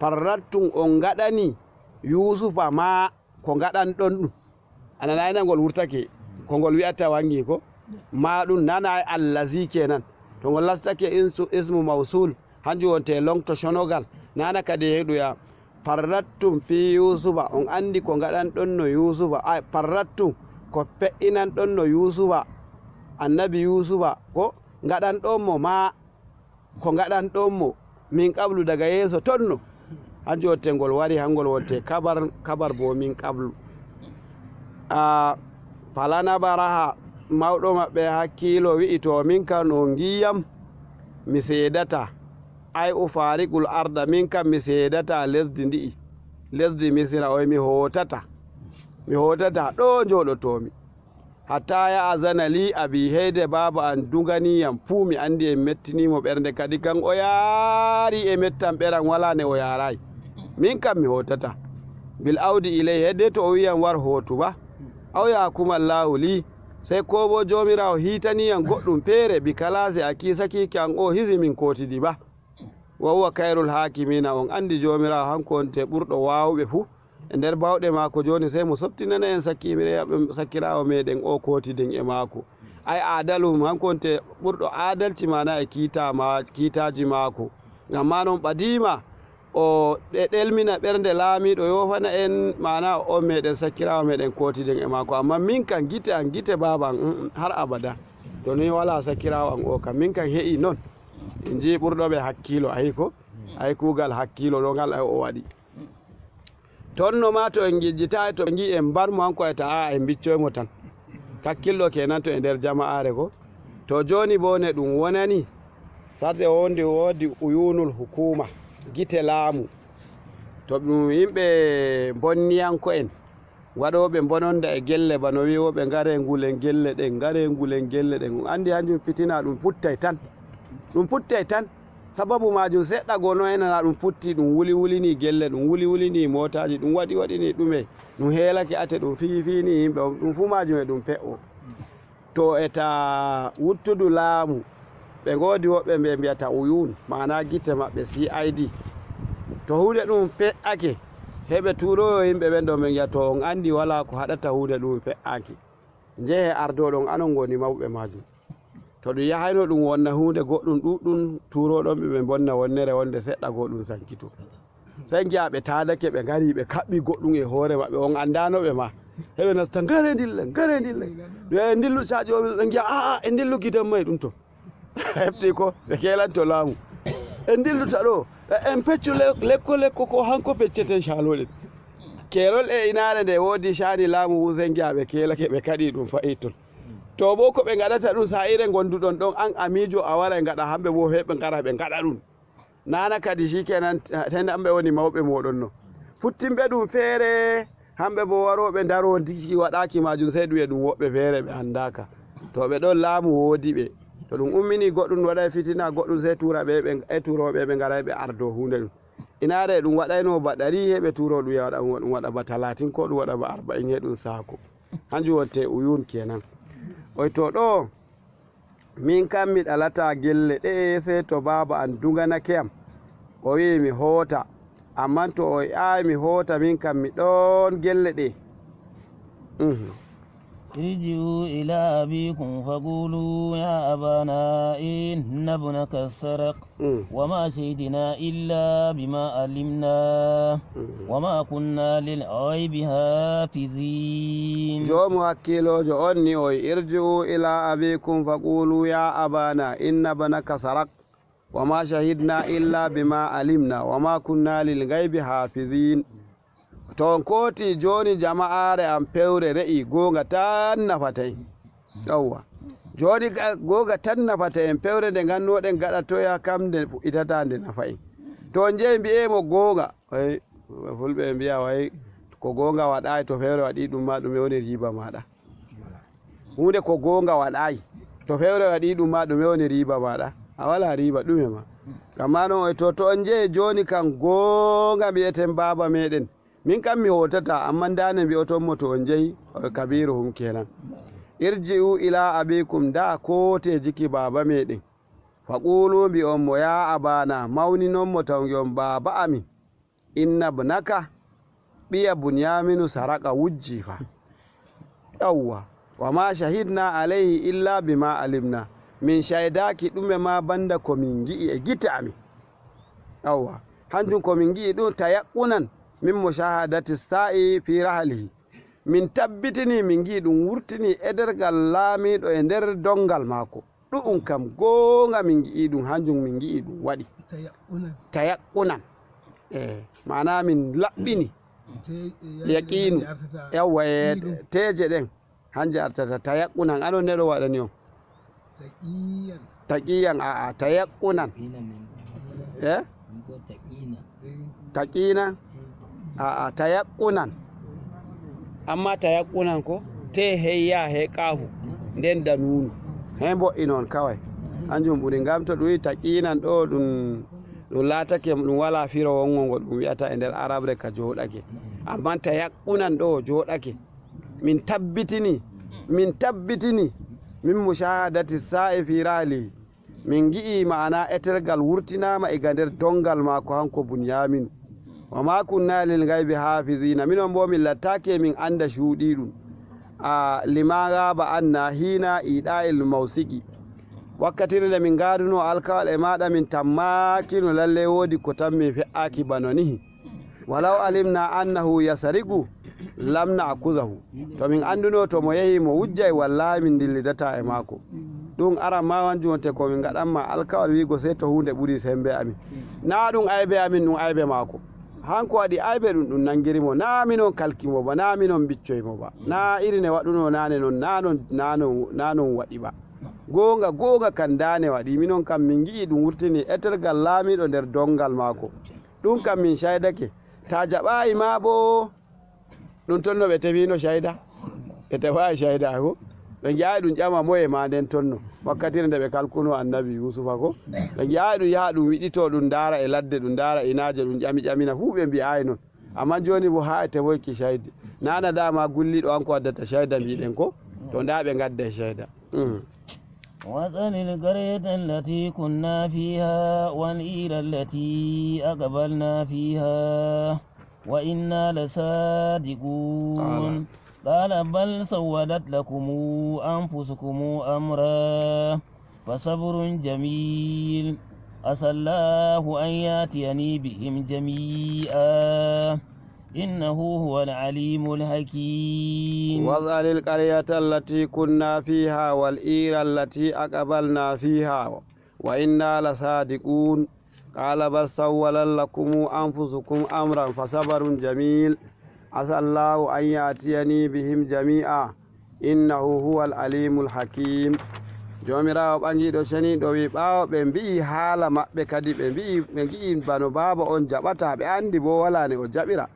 Farrabtum on ngaɗani Yusufa ma ko ngaɗanɗon ɗum. A nanaay na ngol wurtake, ko ngol wi'ata wangi ko? Ma ɗum nanaay allazi kenan. To ngol lastake insu-, ismu mawsul, hanjum wonte longto conogal. Nana kadi heɗuya. Farrattum fi Yusufa, on anndi ko ngaɗanɗon no Yusufa. Ay, farrattum, ko fe'inanɗon no Yusufa. Annabi Yusufa, ko ngaɗanɗon mo ma ko ngaɗanɗon mo min qablu daga yeeso tonno. Hanjum wonte ngol wari, hangol wonte kabar, kabar bo min qablu. A, falana baraha, mawɗo maɓɓe hakkiilo wi'i, "To min kan on ngi'iyam, mi seedata. Ay ufariqul arda, min kan mi seedata lesdi ndi'i, lesdi Misira, oy mi hootata. Mi hootata ɗo njooɗotoomi. Hatta ya azana li abi, heyde baaba an dugani yam, fuu mi anndi en mettini mo ɓernde, kadi kan o yaari e mettam ɓeram, walaa ne o yaaraay. Min kam mi hootata. Bil awdi ilay, heyde to o wi'am war hootu ba. Aw ya hukumallahu li, sey ko bo Joomiraawo hiitani yam goɗɗum feere, bi kalaasi aki, sakiike an o hisi min kootidi ba." Wa huwa kayrul haakimiina, on anndi Joomiraawo hanko wonte ɓurɗo waawɓe fuu. E nder baawɗe maako jooni, sey mo sottinana en sakkimiraaɓe, sakkiraawo meɗen o kootiden e maako. Ay aadaluhum, hanko wonte ɓurɗo aadalci, maana e kiita ma-, kiitaaji maako. Ngam maa non ɓadiima o ɗe-, ɗelmina ɓernde laamiiɗo, yoofana en, maana on meɗen sakkiraawo meɗen kootiɗen e maako. Ammaa min kam gite am, gite baaba am, mm, mm, har abada. To ni walaa sakkiraawo am o kam, min kam he'i non. En nji'i ɓurɗo ɓe hakkiilo, ayi ko? Ayi kuugal hakkiilo ɗo ngal ay o waɗi. Ton no maa to en ngejjitaay, to en ngi'i en mbar mo, hanko ay ta, "Aa, en mbiccoy mo tan." Kakkilɗo kenan to e nder jama'aare go. To jooni boo ne ɗum wonani, sarde wondi woodi uyunul hukuma, gite laamu. To ɗum yimɓe bonniyanko'en, waɗooɓe bononda e gelle, bano wi'ooɓe, "Ngare ngulen gelle ɗen, ngare ngulen gelle ɗen." On anndi hanjum fitina ɗum futtay tan. Ɗum futtay tan. Sababu maajum seɗɗa go no enana ɗum futti, ɗum wuli wulini gelle, ɗum wuli wulini mootaaji, ɗum waɗi waɗini ɗume, ɗum heelake ate, ɗum fiyi fiyini yimɓe, ɗum fuu maajum e ɗum fe'o. To e ta wuttudu laamu, ɓe ngoodi woɓɓe ɓe mbiyata uyun, maana gite maɓɓe C I D. To huunde ɗum fe'ake, heɓe tuuroyo yimɓe ɓen ɗon ɓe ngi'a, "To on anndi walaa ko haɗata huunde ɗum fe'aki." Njehe ardooɗon, anon ngoni mawɓe maajum. To ɗum yahayno ɗum wonna huunde goɗɗum ɗuɗɗum, tuurooɗon ɓe, ɓe mbonna wonnere wonde seɗɗa goo ɗum sankito. Sey ngi'a ɓe taadake, ɓe ngari, ɓe kaɓɓi goɗɗum e hoore maɓɓe, on anndaano ɓe ma. Heɓe nasta, "Ngare ndillen, ngare ndillen." Yo en ndillu caaƴi o, ɓe ngi'a, "Aa, en ndillu gidan may ɗum to." Hefti ko, ɓe keelanto laamu. "En ndilluta ɗo, en peccu le-, lekko lekko ko hanko pecceten caaloɗen." Keerol e inaare nde woodi caani laamu fuu, sey ngi'a ɓe keelake, ɓe kaɗi ɗum fa'i ton. To boo ko ɓe ngaɗata ɗum, saa'iire ngonduɗon ɗon, an a miijo, a wara e ngaɗa, hamɓe boo heɓe ngara ɓe ngaɗa ɗum. Nana kadi sikenan, ten hamɓe woni mawɓe mooɗon no. Futtinɓe ɗum feere, hamɓe boo warooɓe ndaroo ndiki waɗaaki maajum, sey ɗum e ɗum woɓɓe feere ɓe anndaaka. To ɓe ɗon laamu woodi ɓe. To ɗum ummini goɗɗum waɗay fitina, goɗɗum sey tuura ɓe, ɓe, e tuurooɓe ɓe ngaray ɓe ardoo huunde ɗum. Inaare ɗum waɗayno ba ɗari, heɓe tuuroo ɗum yaha ɗum waɗa ba talatin, ko ɗum waɗa ba arba'in, he ɗum saako. Hanjum wonte uyun kenan. Oy to ɗo, min kam mi ɗalataa gelle ɗe'e, sey to baaba am duŋanake am. O wi'i mi hoota. Ammaa to o wi'aay mi hoota, min kam mi ɗon gelle ɗe'e. Mhm. ارجعوا إلى أبيكم فقولوا يا أبانا إن ابنك سرق Mm. وما شهدنا إلا بما علمنا Mm. وما كنا للغيب حافظين. Joomu hakkiiloojo on ni o wi'i, "Irji'u ila abikum faqulu ya abana inna banaka sarak, wa ma shahidna illa bima alimna, wa ma kunna lil ghaibi hafizin." To on kooti jooni jama'aare am pewre re'i, goonga tan nafata en. Yawwa. Jooni ga-, goonga tan nafata en, pewre nde ngannoɗen gaɗatoya kam nde fuɗɗitata nde nafa en. To on jehi mbi'e mo goonga. Ay, fulɓe e mbi'a way ko goonga waɗaay, to fewre waɗi ɗum ma ɗume woni riiba maɗa? Huunde ko goonga waɗaay, to fewre waɗi ɗum ma ɗume woni riiba maɗa? A wala riiba ɗume ma. Amma non o to, to on jehi jooni kan goonga mbi'eten baaba meɗen. Min kam mi hootata, amma ndaa ne mbi'oton mo to on jehi, o kabiruhum kenan. Irji'u ila abikum, ndaa koote jiki baaba meɗen. Faqulu mbi'on mo ya abana, mawninon mo taw ngi'on baaba amin. Inna ibnaka, ɓiya Bunyaaminu saraka wujji fa. Yawwa, wa ma shahidna alayhi illa bima alimna. Min caydaaki ɗume ma banda ko min ngi'i e gite amin. Yawwa, hanjum ko min ngi'i ɗum tayaqqunan min mushahadati sa'i fi rahlihi. Min tabbitini min ngi'i ɗum wurtini e dergal laamiiɗo e nder dongal maako. Ɗu'um kam goonga min ngi'i ɗum, hanjum min ngi'i ɗum waɗi. Tayaqqunan. Tayaqqunan. E, maana min laɓɓini. Te- Yaqiinu. Artata. Yawwa, e Ɗiɗum. Teeje ɗen. Hanje artata tayaqqunan. Anon neɗo waɗani on. Taqiyan. Taqiyan, a'a, tayaqqunan. E? Eh, Taqinan. A'a, tayaqqunan. Amma tayaqqunan ko te heyya he qafu. Nden da nunu. He mbo'i non kawai. Hanjum ɓuri ngam to ɗum wi taqinan ɗo ɗum, ɗum laatake ɗum wala firo wongo ngo ɗum wi'ata e nder arabre ka joɗake. Amma tayaqqunan ɗo joɗake. Min tabbitini, min tabbitini, min mushahadati sa'i fi rahli. Min ngi'i ma'ana etergal wurtinaama iga nder dongal maako hanko Bunyaaminu. Wa ma kunna lil ghaibi hafizina. Minon bo min lattake min anda cuuɗiɗum. A lima gaba anna hina iɗa il mausiki. Wakkatire nde min ngaduno alkawal e maɗa, min tammakino lalle wodi ko tammi fe'aki bano nihi. Walaw alimna annahu yasariqu lam na'kuzahu. To min anduno to mo yehi mo wujjay, wallahi min dillidata e mako. Ɗum aran ma wanju wonte ko min ngaɗan ma alkawal wigo sey to hunde ɓuri sembe amin. Na ɗum aybe amin, ɗum aybe mako. Hanko waɗi aybe ɗum, ɗum nangiri mo. Na minon kalki mo ba, na minon biccoy mo ba. Na iri ne waɗuno nane non, na non, na non, na non waɗi ba. Gonga, gonga kan dane waɗi. Minon kam min ngi'i ɗum wurtini etergal laamiɗo nder dongal mako. Ɗum kam min shaidake. Ta jaɓayi ma bo, ɗum tonno ɓe tefino shaida. Ɓe tefayi shaida ko. Ɓe ngi'ayi ɗum ƴama moye ma nden tonno. Wakkatire nde ɓe kalkuno annabi Yusufa ko. Ɓe ngi'ayi ɗum yaha ɗum wiɗito ɗum ndaara e ladde, ɗum ndaara inaaje, ɗum ƴami ƴamina fuu ɓe mbi'ayi non. Amma joni bo haa e tefoyki shaidi. Nana dama gulliɗo an ko waddata shaida mbiɗen ko. To nda ɓe ngadde shaida. Mm. واسأل القرية التي كنا فيها والعير التي أقبلنا فيها وإنا لصادقون. قال بل سولت لكم أنفسكم أمرا فصبر جميل عسى الله أن يأتيني بهم جميعا إنه هو العليم الحكيم. واسأل القرية التي كنا فيها والعير التي أقبلنا فيها وإنا لصادقون. قال بل سولت لكم أنفسكم أمرا فصبر جميل عسى الله أن يأتيني بهم جميعا إنه هو العليم الحكيم. Joomiraawo ɓaŋgiiɗo ceniiɗo wi'i, ɓaawo ɓe mbi'i haala maɓɓe kadi, ɓe mbi'i, ɓe ngi'i bano baaba on jaɓata, ɓe anndi bo walaa ne o jaɓira.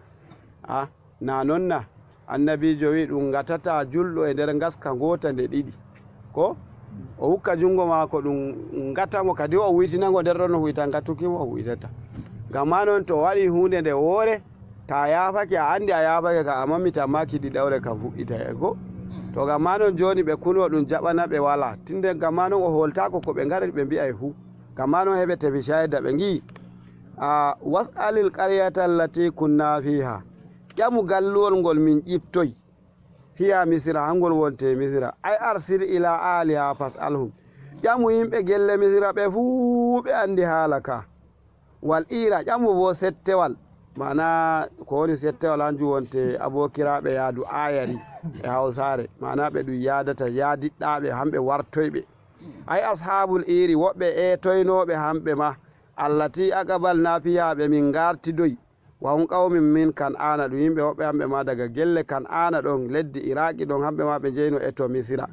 A, na non na? Annabiijo wi'i ɗum ngatata julɗo e nder ngaska ngoota nde ɗiɗi. Ko? O hukka junngo maako ɗum ngata mo, kadi o huytina ngo nder ɗon o huyta ngatuki mo o huytata. Ngam maa non to o waɗi huunde nde woore, ta yaafake, a anndi a yaafake ka, amma mi tammaaki ɗiɗawre ka fuɗɗitay e ko? To ngam maa non jooni ɓe kuno ɗum jaɓana ɓe walaa. Tinde ngam maa non o hooltaako ko ɓe ngari ɓe mbi'ay fuu. Ngam maa non heɓe tefi cayda ɓe ngi'i. A, was'alil qaryata allati kunna fiha. Ƴamu galluwol ngol min ƴiptoy. Hiya Misira, hangol wonte Misira. Ay arsil ila aliha fas'alhum. Ƴamu yimɓe gelle Misira ɓe fuu ɓe anndi haala ka. Wal ira, ƴamu bo settewal. Maana ko woni settewal hanjum wonte abokiraaɓe yaadu ayari e Hawsaare. Maana ɓe ɗum yaadata yaadiɗɗaaɓe hamɓe wartoyɓe. Ay ashabul iri woɓɓe eetoynooɓe hamɓe ma. Allati aqbalna fiha ɓe min ngartidoy. Wa hum qawmin min Kan'ana, ɗum yimɓe woɓɓe hamɓe ma daga gelle Kan'ana ɗon, leddi Iraki ɗon, hamɓe ma ɓe jeyno e to Misira.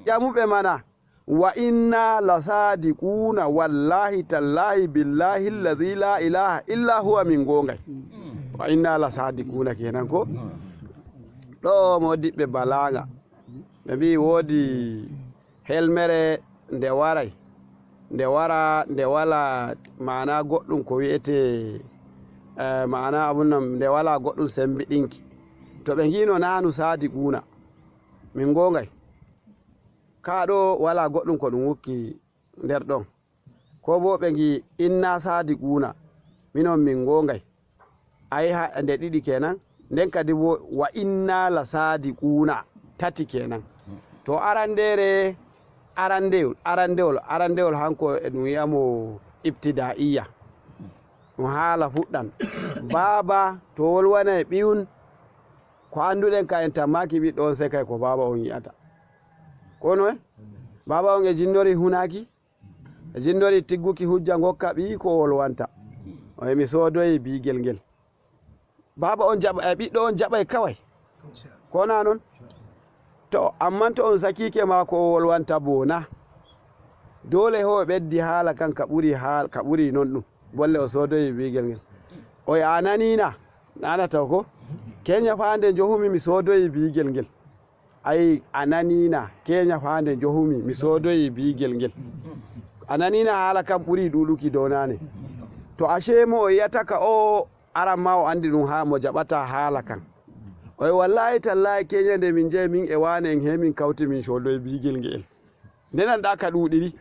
Ƴamuɓe mana, wa inna la sadiquna, wallahi tallahi billahi allazi la ilaha illa huwa min gongay. Wa inna la sadiquna kenan ko? Ɗo modiɓɓe balaga. Ɓe mbi'i woodi helmere nde waray, nde wara, nde wala maana goɗɗum ko wi'ete, eh, maana abun nan, nde wala goɗɗum sembiɗinki. To ɓe ngi'no nanu sadiquna, min gongay. Ka ɗo wala goɗɗum ko ɗum wukki nder ɗon. Ko bo ɓe ngi'i inna sadiquna, minon min gongay. Ayi ha nde ɗiɗi kenan. Nden kadi bo wa inna la sadiquna, tati kenan. To arandere, arandewol, arandewol, arandewol hanko e ɗum wi'amo ibtida'iyya. Ɗum haala fuɗɗan. Baaba to wolwana e ɓiyun, ko anduɗen ka en tammaki ɓiɗɗo on sekay ko baaba on yi'ata. Ko noy? Baaba on e jinnori hunaki? E jinnori tigguki hujja ngokka ɓiyi ko wolwanta. O wi mi soodoyi biigel ngel. Baaba on jaɓa, e ɓiɗɗo on jaɓay kaway. Ko na non? To, amman to on sakiike maako o wolwanta bo na? Dole ho o ɓeddi haala kan ka ɓuri haal-, ka ɓuri non ɗum. Bolle o soodoyi biigel ngel. O wi a nanina? Nana taw ko? Kenya fa nde njohumi mi soodoyi biigel ngel. Ayi, a nanina, kenya fa nde njohumi, mi soodoyi biigel ngel. A nanina haala kam ɓuri ɗuɗuki dow nane. To ashe mo o yi'ata ka o aran ma o andi ɗum ha mo jaɓata haala kan. O wi wallahi tallahi kenya nde min jehi min e wane en he min kawti min soodoyi biigel ngel. Nde nanɗa ka ɗuɗiri.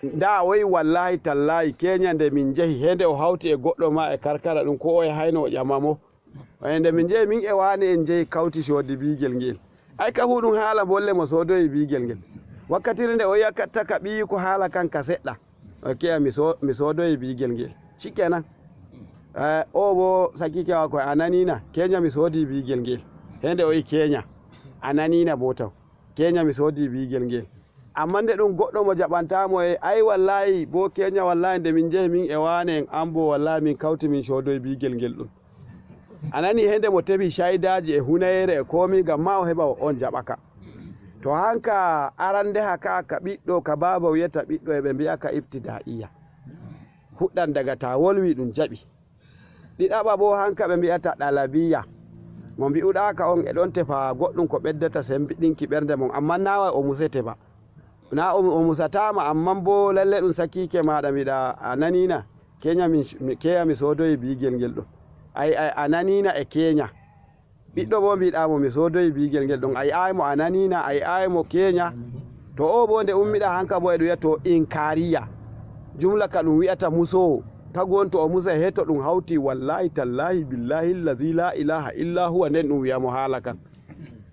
Nda o wi wallahi tallahi kenya nde min jehi he nde o hawti e goɗɗo ma e karkara ɗum ko o yahayno o ƴama mo. E nde min njehi min e wane en njehi kawti soddi biigel ngel. Ay ka fuu ɗum haala bolle mo soodoyi biigel ngel. Wakkatire nde o yakkata ka ɓiyi ko haala kan ka seɗɗa. O keya mi so-, mi soodoyi biigel ngel. Shikenan. Eh, o bo saki kewa ko a nanina. Kenya mi soodi biigel ngel. Hende o yi kenya. A nanina bo taw. Kenya mi soodi biigel ngel. Amma nde ɗum goɗɗo mo jaɓantaa mo e, ay wallahi, bo kenya wallahi nde min njehi min e waane en an bo wallahi min kawti min soodoyi biigel ngel ɗum. A nani hende mo tefi shaydaaji e hunayere e komi ngam ma o heɓa o on jaɓaka. To hanka arandeha ka, ka ɓiɗɗo, ka baaba wiyata ɓiɗɗo e ɓe mbi'a ka ibtidaa'iya. Huɗɗan daga ta wolwi ɗum jaɓi. Ɗiɗaɓa bo hanka ɓe mbi'ata ɗalabiya. Mo mbi'uɗaaka on e ɗon tefa goɗɗum ko ɓeddata sembiɗinki ɓernde mon, amma nawa o musete ba. Na o, o musataama, amma bo lalle ɗum sakiike maaɗa mbiɗa a nanina. Kenya min, mi, keya mi soodoyi biigel ngel ɗo. Ay, ay, a nanina e kenya. Ɓiɗɗo bo mbiɗa mo mi soodoyi biigel ngel ɗon. Ay, ay mo a nanina, ay, ay mo kenya. To o bo nde ummiɗa hanka bo e ɗum wi'a to inkariya. Jumla ka ɗum wi'ata musoowo. Tagu on to o musa he to ɗum hawti wallahi tallahi billahi allazi la ilaha illa huwa nden ɗum wi'a mo haala kan.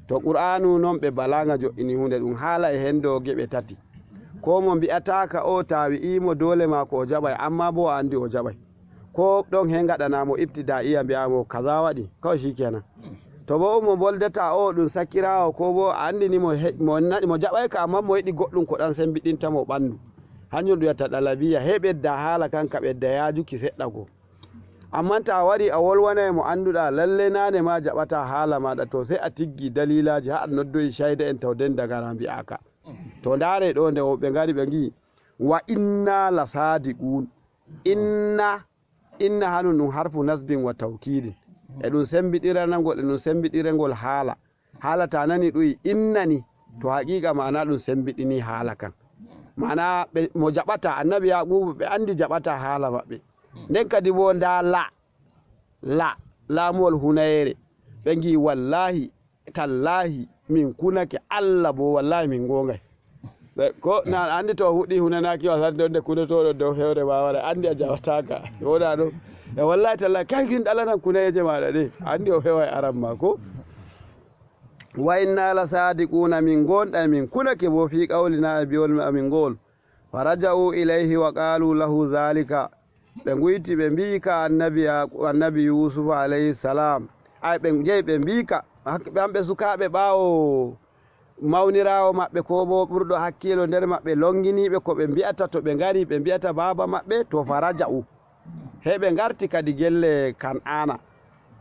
To Qur'aanu non ɓe balaaŋa jo'ini huunde ɗum haala e hendo geɓe tati. Ko mo mbi'ataaka o ta wi'i mo doole maako o jaɓay, amma bo a andi o jaɓay. Ko ɗon he ngaɗana mo ibtidaa'iya mbi'a mo kaza waɗi, kawai shikenan. To bo mo boldata o ɗum sakiraawo ko bo a andini mo he-, mo na-, mo jaɓay ka amma mo yiɗi goɗɗum ko ɗan sembiɗinta mo ɓandu. Hanjum ɗum wiyata ɗalabiya, he ɓedda haala kan ka ɓedda yaajuki seɗɗa go. Amma ta wari a wolwanay mo annduɗa lalle nane ma jaɓata haala maɗa to sey a tiggi dalilaji ha a noddoyi shayda en taw den dagara mbi'aka. To ndare ɗo nde woɓɓe ngari ɓe ngi wa inna la sadiqun. Inna, inna hanun ɗum harfu nasbin wa tawkidin. E ɗum sembiɗiranagol, e ɗum sembiɗirengol haala. Haala ta nani ɗum innani, to haqiqa maana ɗum sembiɗini haala kan. Maana ɓe, mo jaɓata, annabi Yaqubu ɓe andi jaɓata haala maɓɓe. Nden kadi bo nda la, la, laamuwol hunayere. Ɓe ngi wallahi, tallahi, min kunake Allah bo wallahi min ngongay. Ɓe, ko na andi to fuɗɗi hunanaki o sande onde kunotoɗo dow fewre ma wara, andi a jaɓataka. Wona ɗum. E wallahi tallahi, kay kin ɗalanan kunayeje maɗa ɗe. Andi o feway aran ma ko. Wa inna la sadiquna, min ngonɗa, min kunake bo fi qawlina e biwol amin ngol. Fa raja'u ilayhi wa qalu lahu zalika. Ɓe nguyti ɓe mbi'i ka annabi Ya-, annabi Yusuf alayhi salam. Ay ɓe jeyi ɓe mbi'i ka, hak-, ɓe amɓe sukaaɓe ɓaawo mawniraawo maɓɓe ko bo ɓurɗo hakkiilo nder maɓɓe longiniiɓe ko ɓe mbi'ata to ɓe ngari ɓe mbi'ata baaba maɓɓe to fa raja'u. He ɓe ngarti kadi gelle Kan'aana.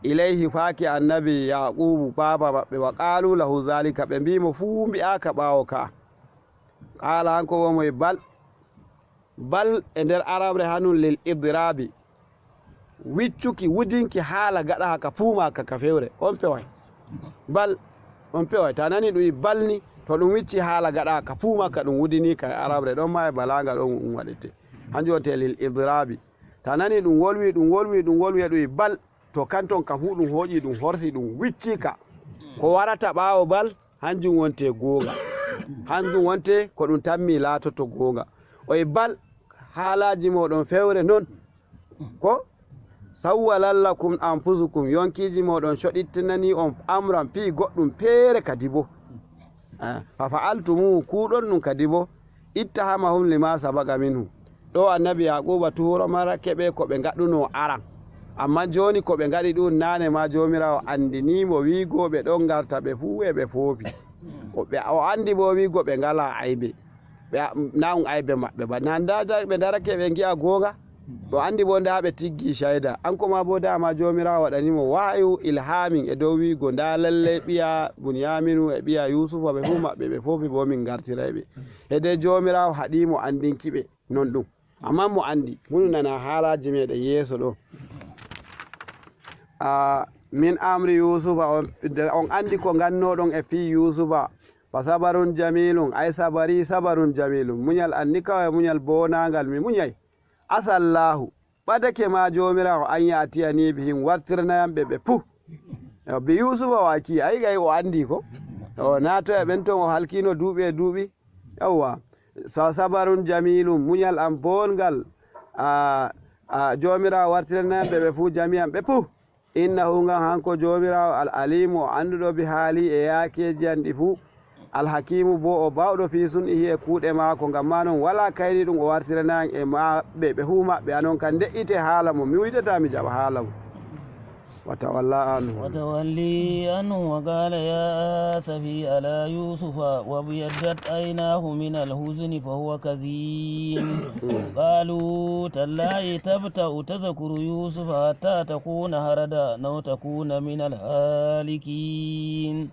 Ilayhi faaki annabi Yaqubu baaba maɓɓe, wa qaalu lahu zalika, ɓe mbi'i mo fuu mbi'aaka ɓaawo ka'a. Qaala hanko wo moy bal. Bal e nder arabre hanun lil idrabi. Wiccuki, wudinki haala gaɗa ka puuma ka, ka fewre. On peway. Bal, on peway. Ta nani ɗum wi bal ni, to ɗum wicci haala gaɗa ka puuma ka ɗum wudini ka e arabre. Ɗon ma e balaga ɗon ɗum waɗete. Hanjum wonte lil idrabi. Ta nani ɗum wolwi, ɗum wolwi, ɗum wolwi, e ɗum wi bal. To kanton ka fu ɗum hooƴi, ɗum horsi, ɗum wicci ka. Ko warata ɓaawo bal, hanjum wonte goonga. Hanjum wonte ko ɗum tammi laatoto goonga. O e bal, haalaaji mooɗon fewre non. Ko sawwalan lakum anfusukum, yonkiiji mooɗon coɗittinanii on amran fii goɗɗum feere kadi bo. Ah, fa fa'altumuhu, kuuɗon ɗum kadi bo. Ittahamahum lima sabaqa minhu. Ɗo annabi Yaquba tuhoro marake ɓe ko ɓe ngaɗuno aran. Amma joni ko ɓe ngaɗi ɗum nane ma Joomiraawo andini mo wiigo ɓe ɗon ngarta ɓe fuu e ɓe foofi. O ɓe, o andi bo wiigo ɓe ngala aybe. Ɓe a-, na un aybe maɓɓe ba. Na nda, da, ɓe darake ɓe ngi'a goonga. O andi bo nda ɓe tiggi shayda. An ko ma bo dama Joomiraawo waɗani mo wahayu ilhamin e dow wiigo nda lalle ɓiya Bunyaminu e ɓiya Yusufa ɓe fuu maɓɓe ɓe foofi bo min ngartiray ɓe. Hede Joomiraawo haɗi mo andinki ɓe non ɗum. Amma mo andi, munu nana haalaaji meɗen yeeso ɗo. Ah, min amri Yusufa, on, on andi ko ngannoɗon e fii Yusufa. Fa sabarun jamilun, ay sabari sabarun jamilun. Muñal an ni kawai muñal boonangal mi muñay. Asallahu, ɓadake ma Joomiraawo an ya'tiyani bihim wartirnayam ɓe ɓe fuu. Yo, bi Yusufa waaki, ay gay o andi ko. O naatoya ɓen ton o halkino duuɓi e duuɓi. Yawwa. Sa sabarun jamilun, muñal am boongal. A, a, Joomiraawo wartiranayam ɓe ɓe fuu jami'an ɓe fuu. Innahu, ngam hanko Joomiraawo, al-aliimu, o annduɗo, bi haali, e yaakeeji an ɗi fuu. Al-hakiimu boo, o baawɗo fii sun'ihi, e kuuɗe maako. Ngam maa non, walaa kayniiɗum o wartirana an e maɓɓe, ɓe fuu maɓɓe. Anon kan, nde'ite haala mon, mi wiytataa mi jaɓa haala mon. Wa tawalla anhum. وتولي عنه وقال يا أسفي على يوسف وابيضت عيناه من الحزن فهو كظيم. قالوا تالله تفتأ تذكر يوسف حتى تكون حردا أو تكون من الهالكين.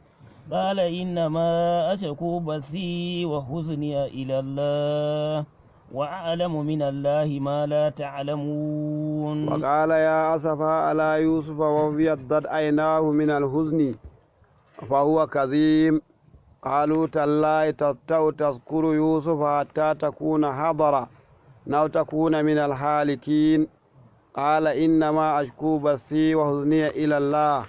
قال إنما أشكو بثي وحزني إلى الله وأعلم من الله ما لا تعلمون. وقال يا أسفى على يوسف وابيضت عيناه من الحزن فهو كظيم. قالوا تالله تفتأ تذكر يوسف حتى تكون حردا أو تكون من الهالكين. قال إنما أشكو بثي وحزني إلى الله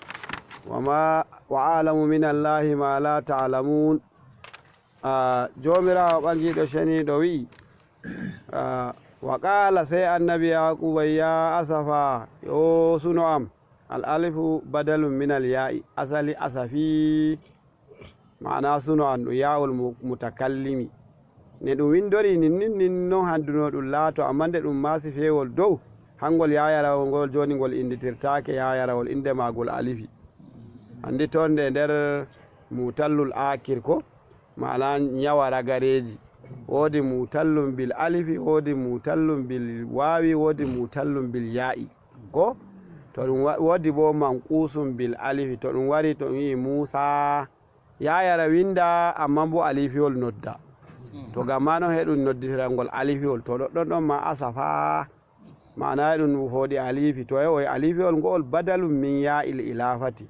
وما، وأعلم من الله ما لا تعلمون. Ah, Joomiraawo ɓaŋgiiɗo ceniiɗo wi'i, ah, wa qaala, sey annabi Yaaquuba, ya asafa, yo suno am. Al alifu badalun minal yaa'i, asali asafi, ma'ana suno an ɗum yaa'ul mu-, mutakallimi. Ne ɗum winndori nin, nin, nin non handuno ɗum laato, ammaa nde ɗum maasi feewol dow, hangol yaayarawol ngol jooni ngol innditirtaake yaayarawol, innde maagol alifi. Anndi toon nde nder mutallul aakir ko, ma'ana nyawa ragareeji. Woodi mutallun bil alifi, woodi mutallun bil waawi, woodi mutallun bil yaa'i. Ko? To ɗum wa-, woodi bo manqusun bil alifi. To ɗum wari, to ɗum wi'i Muusa, yaayara winda, ammaa bo alifiwol nodda. To gam maa non, heɗum nodditirangol alifiwol. To ɗoɗɗon ɗon ma asafa, ma'ana heɗum fooɗi alifi. To e o e alifiwol ngo'ol badalun min yaa'il ilafati.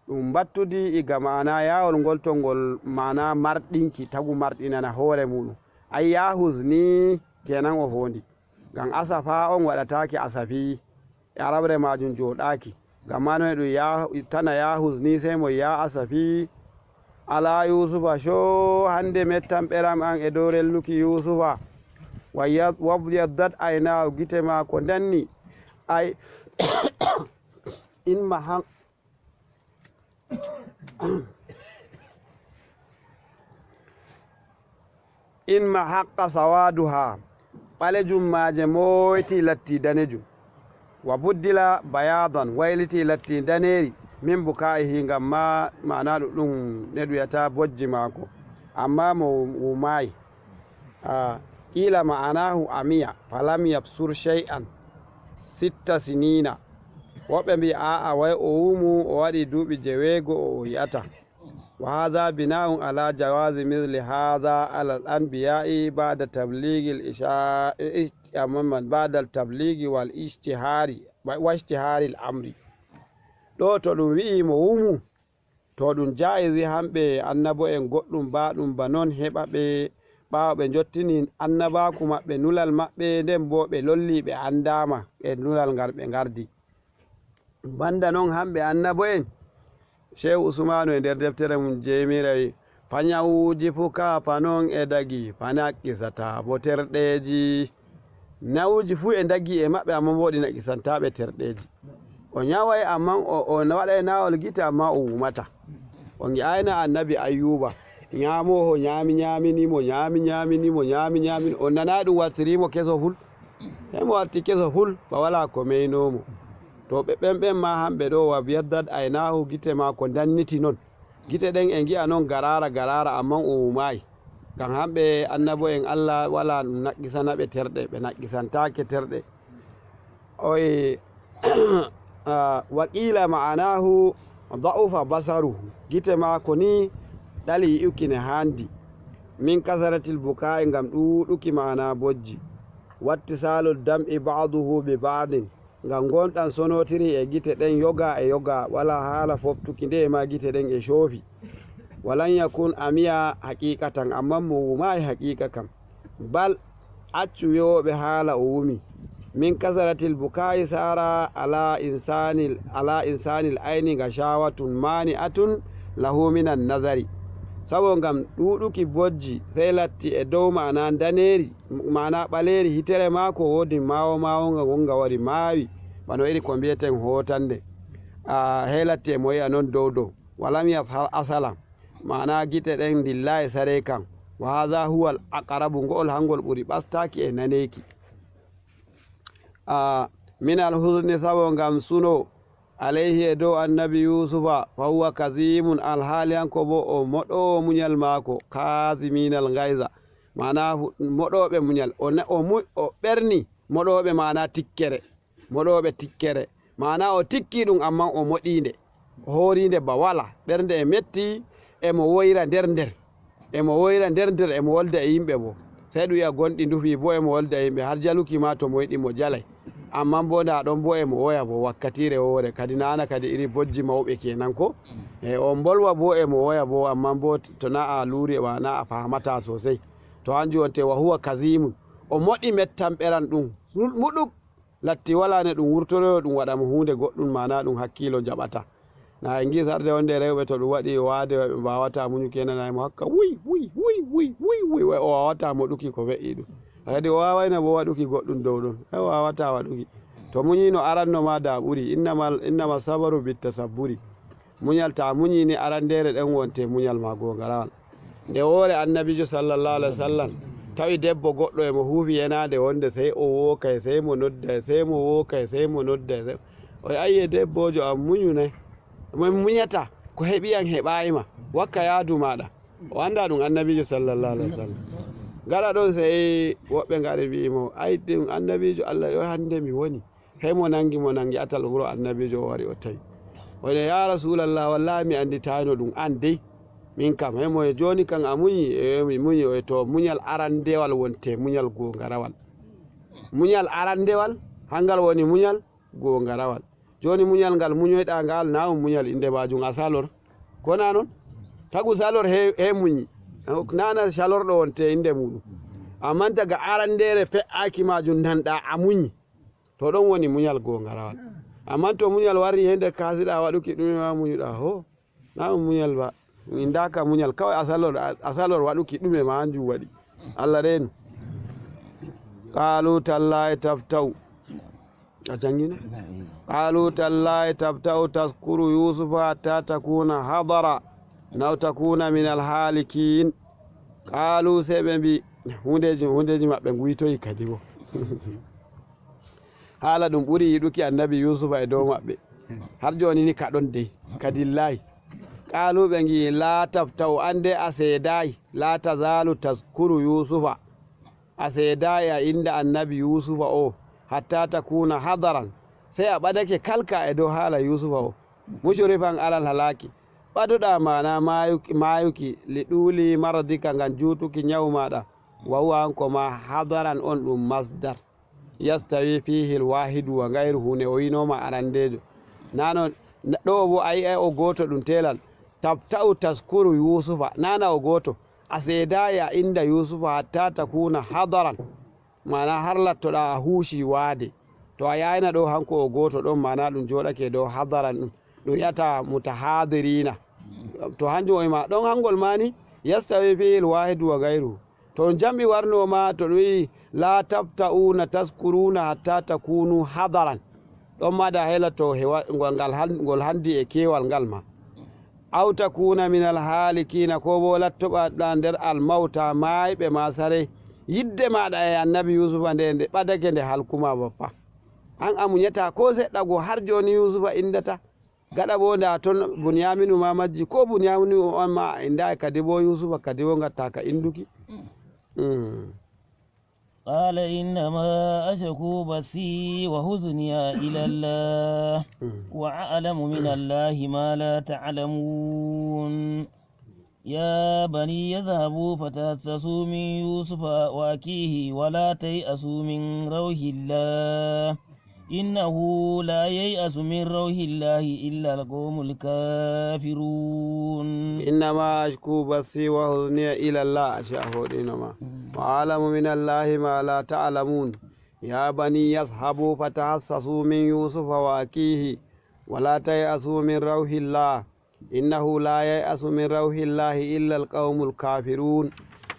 Ɗum mbattudi iga ma'ana yaawol ngol to ngol ma'ana marɗinki, tagu marɗinana hoore muɗum. Ay ya huzni kenan o foondi. Ngam asafa on waɗataake asafi. E arabre maajum jooɗaaki. Ngam maa noye ɗum ya, tana ya huzni, sey mo ya asafi. Ala Yuusufa, coo hannde mettan ɓeram an e dow relluki Yuusufa. Wa yad-, wabyaddat aynaahu, gite maako ndanni. Ay, in ma han-, in ma haqqa sawaaduha, ɓalejum maaje mooyti latti danejum. Wa buddila bayaadan, wayliti latti daneeri, min bukaa'ihi, ngam ma, maana ɗum, ɗum ne ɗum wiyata bojji maako, amma mo wumaayi. Ah, qiila ma'anaahu amiya, falam yabsur shay'an, sitta siniina. Woɓɓe mbi'i, aa'a, way o wumu, o waɗi duuɓi jeweego, o, o yi'ata. Wa haadha binaa'un ala jawaazi mithli haadha ala al-anbiyaa'i ba'da tablighi al-isha-, ish-, amman ba'da tablighi wal ishtihaari, wa, wa ishtihaari al-amri. Ɗo to ɗum wi'i mo wumu, to ɗum jaa'izi, hamɓe annabo'en goɗɗum ba ɗum ba non heɓa ɓe, ɓaawo ɓe njottini annabaaku maɓɓe, nulal maɓɓe, nden bo ɓe lolli, ɓe andaama e nulal ngal ɓe ngardi. Banda non hamɓe annabo'en, Shehu Usmanu e nder deftere mum jeymiray, fa nyawuuji fu kaafa non e dagi, fa naqqisata bo terɗeeji. Nawuuji fuu e ndaggi e maɓɓe, ammaa mbo ɗi naqisantaa ɓe terɗeeji. O nyaway, ammaa o, o waɗay naawol gite, ammaa o wumataa. O ngi'ayna annabi Ayyuuba, nyaamooho nyaami nyaamini mo, nyaami nyaamini mo, nyaami nyaamini. On nanaay ɗum wartirii mo keso ful? Sey mo warti keso ful, ba walaa ko meynoo mo. To ɓe ɓen, ɓen maa hamɓe ɗo, wa byaddat aynaahu, gite maako ndanniti non. Gite ɗen e ngi'a non garaara garaara, ammaa o wumaay. Ngam hamɓe annabo'en Allah walaa ɗum naqqisana ɓe terɗe, ɓe naqqisantake terɗe. O e, ah, wa qiila ma'anaahu da'ufa basaruhu. Gite maako ni ɗali yi'uki ne handi. Min kasaratil bukaa'i, ngam ɗuuɗuki ma'ana bojji. Wattisaalu dam'i ba'duhu bi ba'din. Ngam ngonɗan sonotiri e gite ɗen yoga e yoga, walaa haala foftuki nde e ma gite ɗen e coofi. Walan yakun amiya haqiqatan, ammaa mo wumaay haqiqa kam. Bal, accu wi'ooɓe haala o wumi. Min kasaratil bukaa'i sara ala insanil, ala insanil ayni gashawatun mani'atun lahu minan nazari. Sabo ngam ɗuuɗuki bojji, sey latti e dow ma'ana ndaneeri, ma'ana ɓaleeri, hitere maako woodi maawo maawonga ngonga wari maawi, bano iri ko mbi'eten hootannde. a, heelatti e mo yi'a non dow dow. Walam yashar asalan, maana gite ɗen ndillaay sarey kan. Wa haadha huwa al aqrabu, ngo'ol hangol ɓuri ɓastaaki e naneeki. A, min al huzni, sabo ngam suno, alayhi, e dow annabi Yuusufa, fa huwa kazimun, alhaali hanko bo o moɗoowo munyal maako, kazimina al gayza, maana hu-, moɗooɓe munyal, o na-, o mu-, o ɓerni moɗooɓe, maana tikkere, moɗooɓe tikkere, maana o tikki ɗum, amman o moɗii nde, o hoorii nde ba wala, ɓernde e metti, e mo woyra nder nder. E mo woyra nder nder, e mo wolda e yimɓe bo. Sey ɗum yi'a gonɗi ndufi bo, e mo wolda e yimɓe. Har jaluki ma to mo yiɗi mo jalay. Amman bo ndaa ɗon bo e mo woya bo wakkatiire woore. Kadi naana kadi iri bojji mawɓe kenan ko? E on mbolwa bo e mo woya bo, amman bo to naa a luuri ma naa a fahamata sosey. To hanjum wonte wa huwa kazimun. O moɗi mettamɓeran ɗum. Muɗuk. Latti walaa ne ɗum wurtoroyoo ɗum waɗa mo huunde goɗɗum, maanaa ɗum hakkiilo jaɓataa. Na en ngi'i sarde wonde rewɓe to ɗum waɗi waade, ɓe mbaawataa munyuki, en nanay mo hakka wuy, wuy, wuy, wuy, wuy, wuy, o waawataa moɗuki ko fe'ii ɗum. Kadi o waawayno bo waɗuki goɗɗum dow ɗon. Ay, o waawataa waɗuki. To munyiino aranno ma, da ɓuri. Innama, innama sabaru bittasabburi. Munyal, ta munyi ni, arandeere ɗen wonte munyal ma goongarawal. Nde woore Annabiijo sallallahu alaihi wasallam tawi debbo goɗɗo e mo huufi yenaande wonde sey o wookay, sey mo nodday, sey mo wookay, sey mo nodday, sey o yi, "Ayye, debbojo am, munyu ne." Mo munyata, ko heɓi an heɓaay ma, wakka yaadu maaɗa. O anndaa ɗum Annabiijo sallallahu alaihi wasallam. Gaɗa ɗon sey woɓɓe ngari mbi'i mo, "Ay, ɗum Annabiijo Allah ɗo hande mi woni." Hey mo nangi, mo nangi atal wuro Annabiijo, o wari o tawi. O wi'i, "Ya Rasulallah, wallahi mi annditaayno ɗum an dey. Min kam, hey mo jooni kan a munyi?" "E, mi munyi." O wi'i, "To munyal arandewal wonte munyal goongarawal. Munyal arandewal, hangal woni munyal goongarawal. Jooni munyal ngal munyoyɗaa ngal, naa ɗum munyal innde maajum a salor. Ko naa non? Tagu salor he, he munyi. Naana salorɗo wonte innde muuɗum. Amman daga arandeere fe'aaki maajum nanɗaa a munyi." To ɗon woni munyal goongarawal. Amman to munyal warri he nder kaasiɗaa waɗuki ɗume ma munyuɗaa, ho, naa ɗum munyal ba. Min ndaaka munyal, kawai a salor, a, a salor waɗuki ɗume ma hanjum waɗi. Allah reenu. Qaalu tallaahi tafta'u. A janngina? Qaalu tallaahi tafta'u taskuru Yuusufa hattaa takuuna hadaran aw takuuna minal haalikiin. Qaalu, sey ɓe mbi'i, hundeeji, hundeeji maɓɓe nguytoyi kadi bo. Haala ɗum ɓuri yiɗuki Annabi Yuusufa e dow maɓɓe. Har jooni ni ka ɗon dey, ka dillaay. Qaalu, ɓe ngi'i, laa tafta'u, an dey a seedaay, laa tazaalu taskuru Yuusufa. A seedaay a innda Annabi Yuusufa o, hattaa takuuna hadaran, sey a ɓadake kalka e dow haala Yuusufa o. Mushrifan alal halaaki, ɓadoɗaa maana maayuki, maayuki, li ɗuuli maradika, ngam juutuki nyawu maaɗa. Wa huwa, hanko ma, hadaran on ɗum masdar. Yastawi fiihil waahidu wa gayruhu, ne o wi'nooma arandeejo. Naano, na-, ɗo bo a yi'ay o gooto ɗum teelal. Tabta'u taskuru Yuusufa, naana o gooto. A seedaay a innda Yuusufa hattaa takuuna hadaran. Maana har lattoɗaa a huuci waade. To a yaayna ɗo hanko o gooto ɗon, maana ɗum jooɗake dow hadaran ɗum. Ɗum wi'ata mutahadiriina. To hanjum o wi'ma ɗon hangol maani, yastawi fiihil waahidu wa gayruhu. To ɗum jam'i warno ma, to ɗum wi'i, "Laa tabta'uuna taskuruuna hattaa takuunu hadaran." Ɗon ma da heela to hewa-, ngol, ngal han-, ngol handi e keewal ngal ma. "Aw takuuna minal haalikiina," ko bo lattoɗaa nder almawta, maayɓe ma saray. Yidde maaɗa e Annabi Yuusufa nde, nde ɓadake, nde halkuma bappa. An a munyataa ko seɗɗa go har jooni Yuusufa inndata. Gaɗa bo nda ton Bunyaaminu ma majji, ko Bunyaaminu on ma a inndaay kadi bo Yuusufa kadi bo ngatta ka innduki. Mm. قال إنما أشكو بثي وحزني إلى الله وأعلم من الله ما لا تعلمون. يا بني اذهبوا فتحسسوا من يوسف وأخيه ولا تيأسوا من روح الله إنه لا ييأس من روح الله إلا القوم الكافرون. إنما أشكو بثي وحزني إلى الله، أشاء هو دينما. وأعلم من الله ما لا تعلمون. يا بني اذهبوا فتحسسوا من يوسف وأخيه ولا تيأسوا من روح الله إنه لا ييأس من روح الله إلا القوم الكافرون.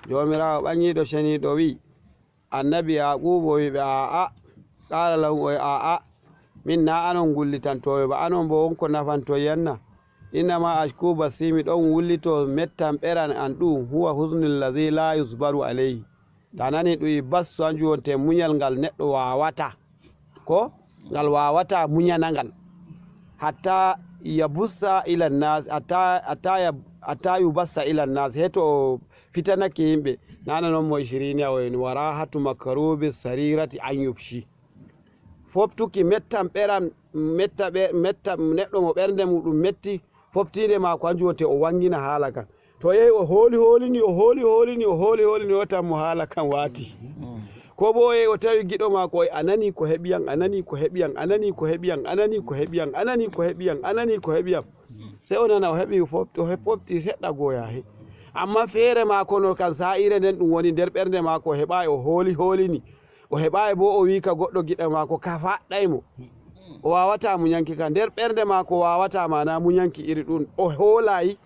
Joomiraawo ɓaŋiiɗo ceniiɗo wi'i, Annabi Yaaquuba o wi'i ɓe, "Aa'a." Qaala lahum, o wi'i, "Aa'a, Min na anon gullitantoomi ba, anon bo won ko nafantoyam na? Innama ashku bassi, mi ɗon wullito mettam ɓeran an ɗum, huwa husnul ladhi la yusbaru alayhi. Ta nani ɗum yi bassu, hanjum wonte muñal ngal neɗɗo waawata. Ko ngal waawata muñana ngal. Hatta yabussa ila nas, hatta, hatta, yab- hatta yubassa ila nas, he to o fitanake yimɓe. Nana non mo Ishiriniya o en, warahatu makarubi sarirati an yubshi. Foftuki mettam ɓeram, metta ɓe, metta neɗɗo mo ɓernde muɗum metti, foftiinde maako hanjum wonte o wangina haala kan. To o yehi o hooli hoolini, o hooli hoolini, o hooli hoolini, o tan mo haala kan waati. Ko bo o yehi o tawi giɗo maako, o yi, "A nani ko heɓi yam, a nani ko heɓi yam, a nani ko heɓi yam, a nani ko heɓi yam, a nani ko heɓi yam, a nani ko heɓi yam." Sey o nana o heɓi fof-, o he-, fofti seɗɗa goo yaahi. Ammaa feere maako no kan saa'ire nden ɗum woni nder ɓernde maako, o heɓaayi o hooli hoolini. O heɓaayi bo o wi'i ka goɗɗo giɗo maako, ka faɗɗay mo. O waawataa muñanki ka nder ɓernde maako, o waawataa maanaa muñanki iri ɗum. O hoolayi,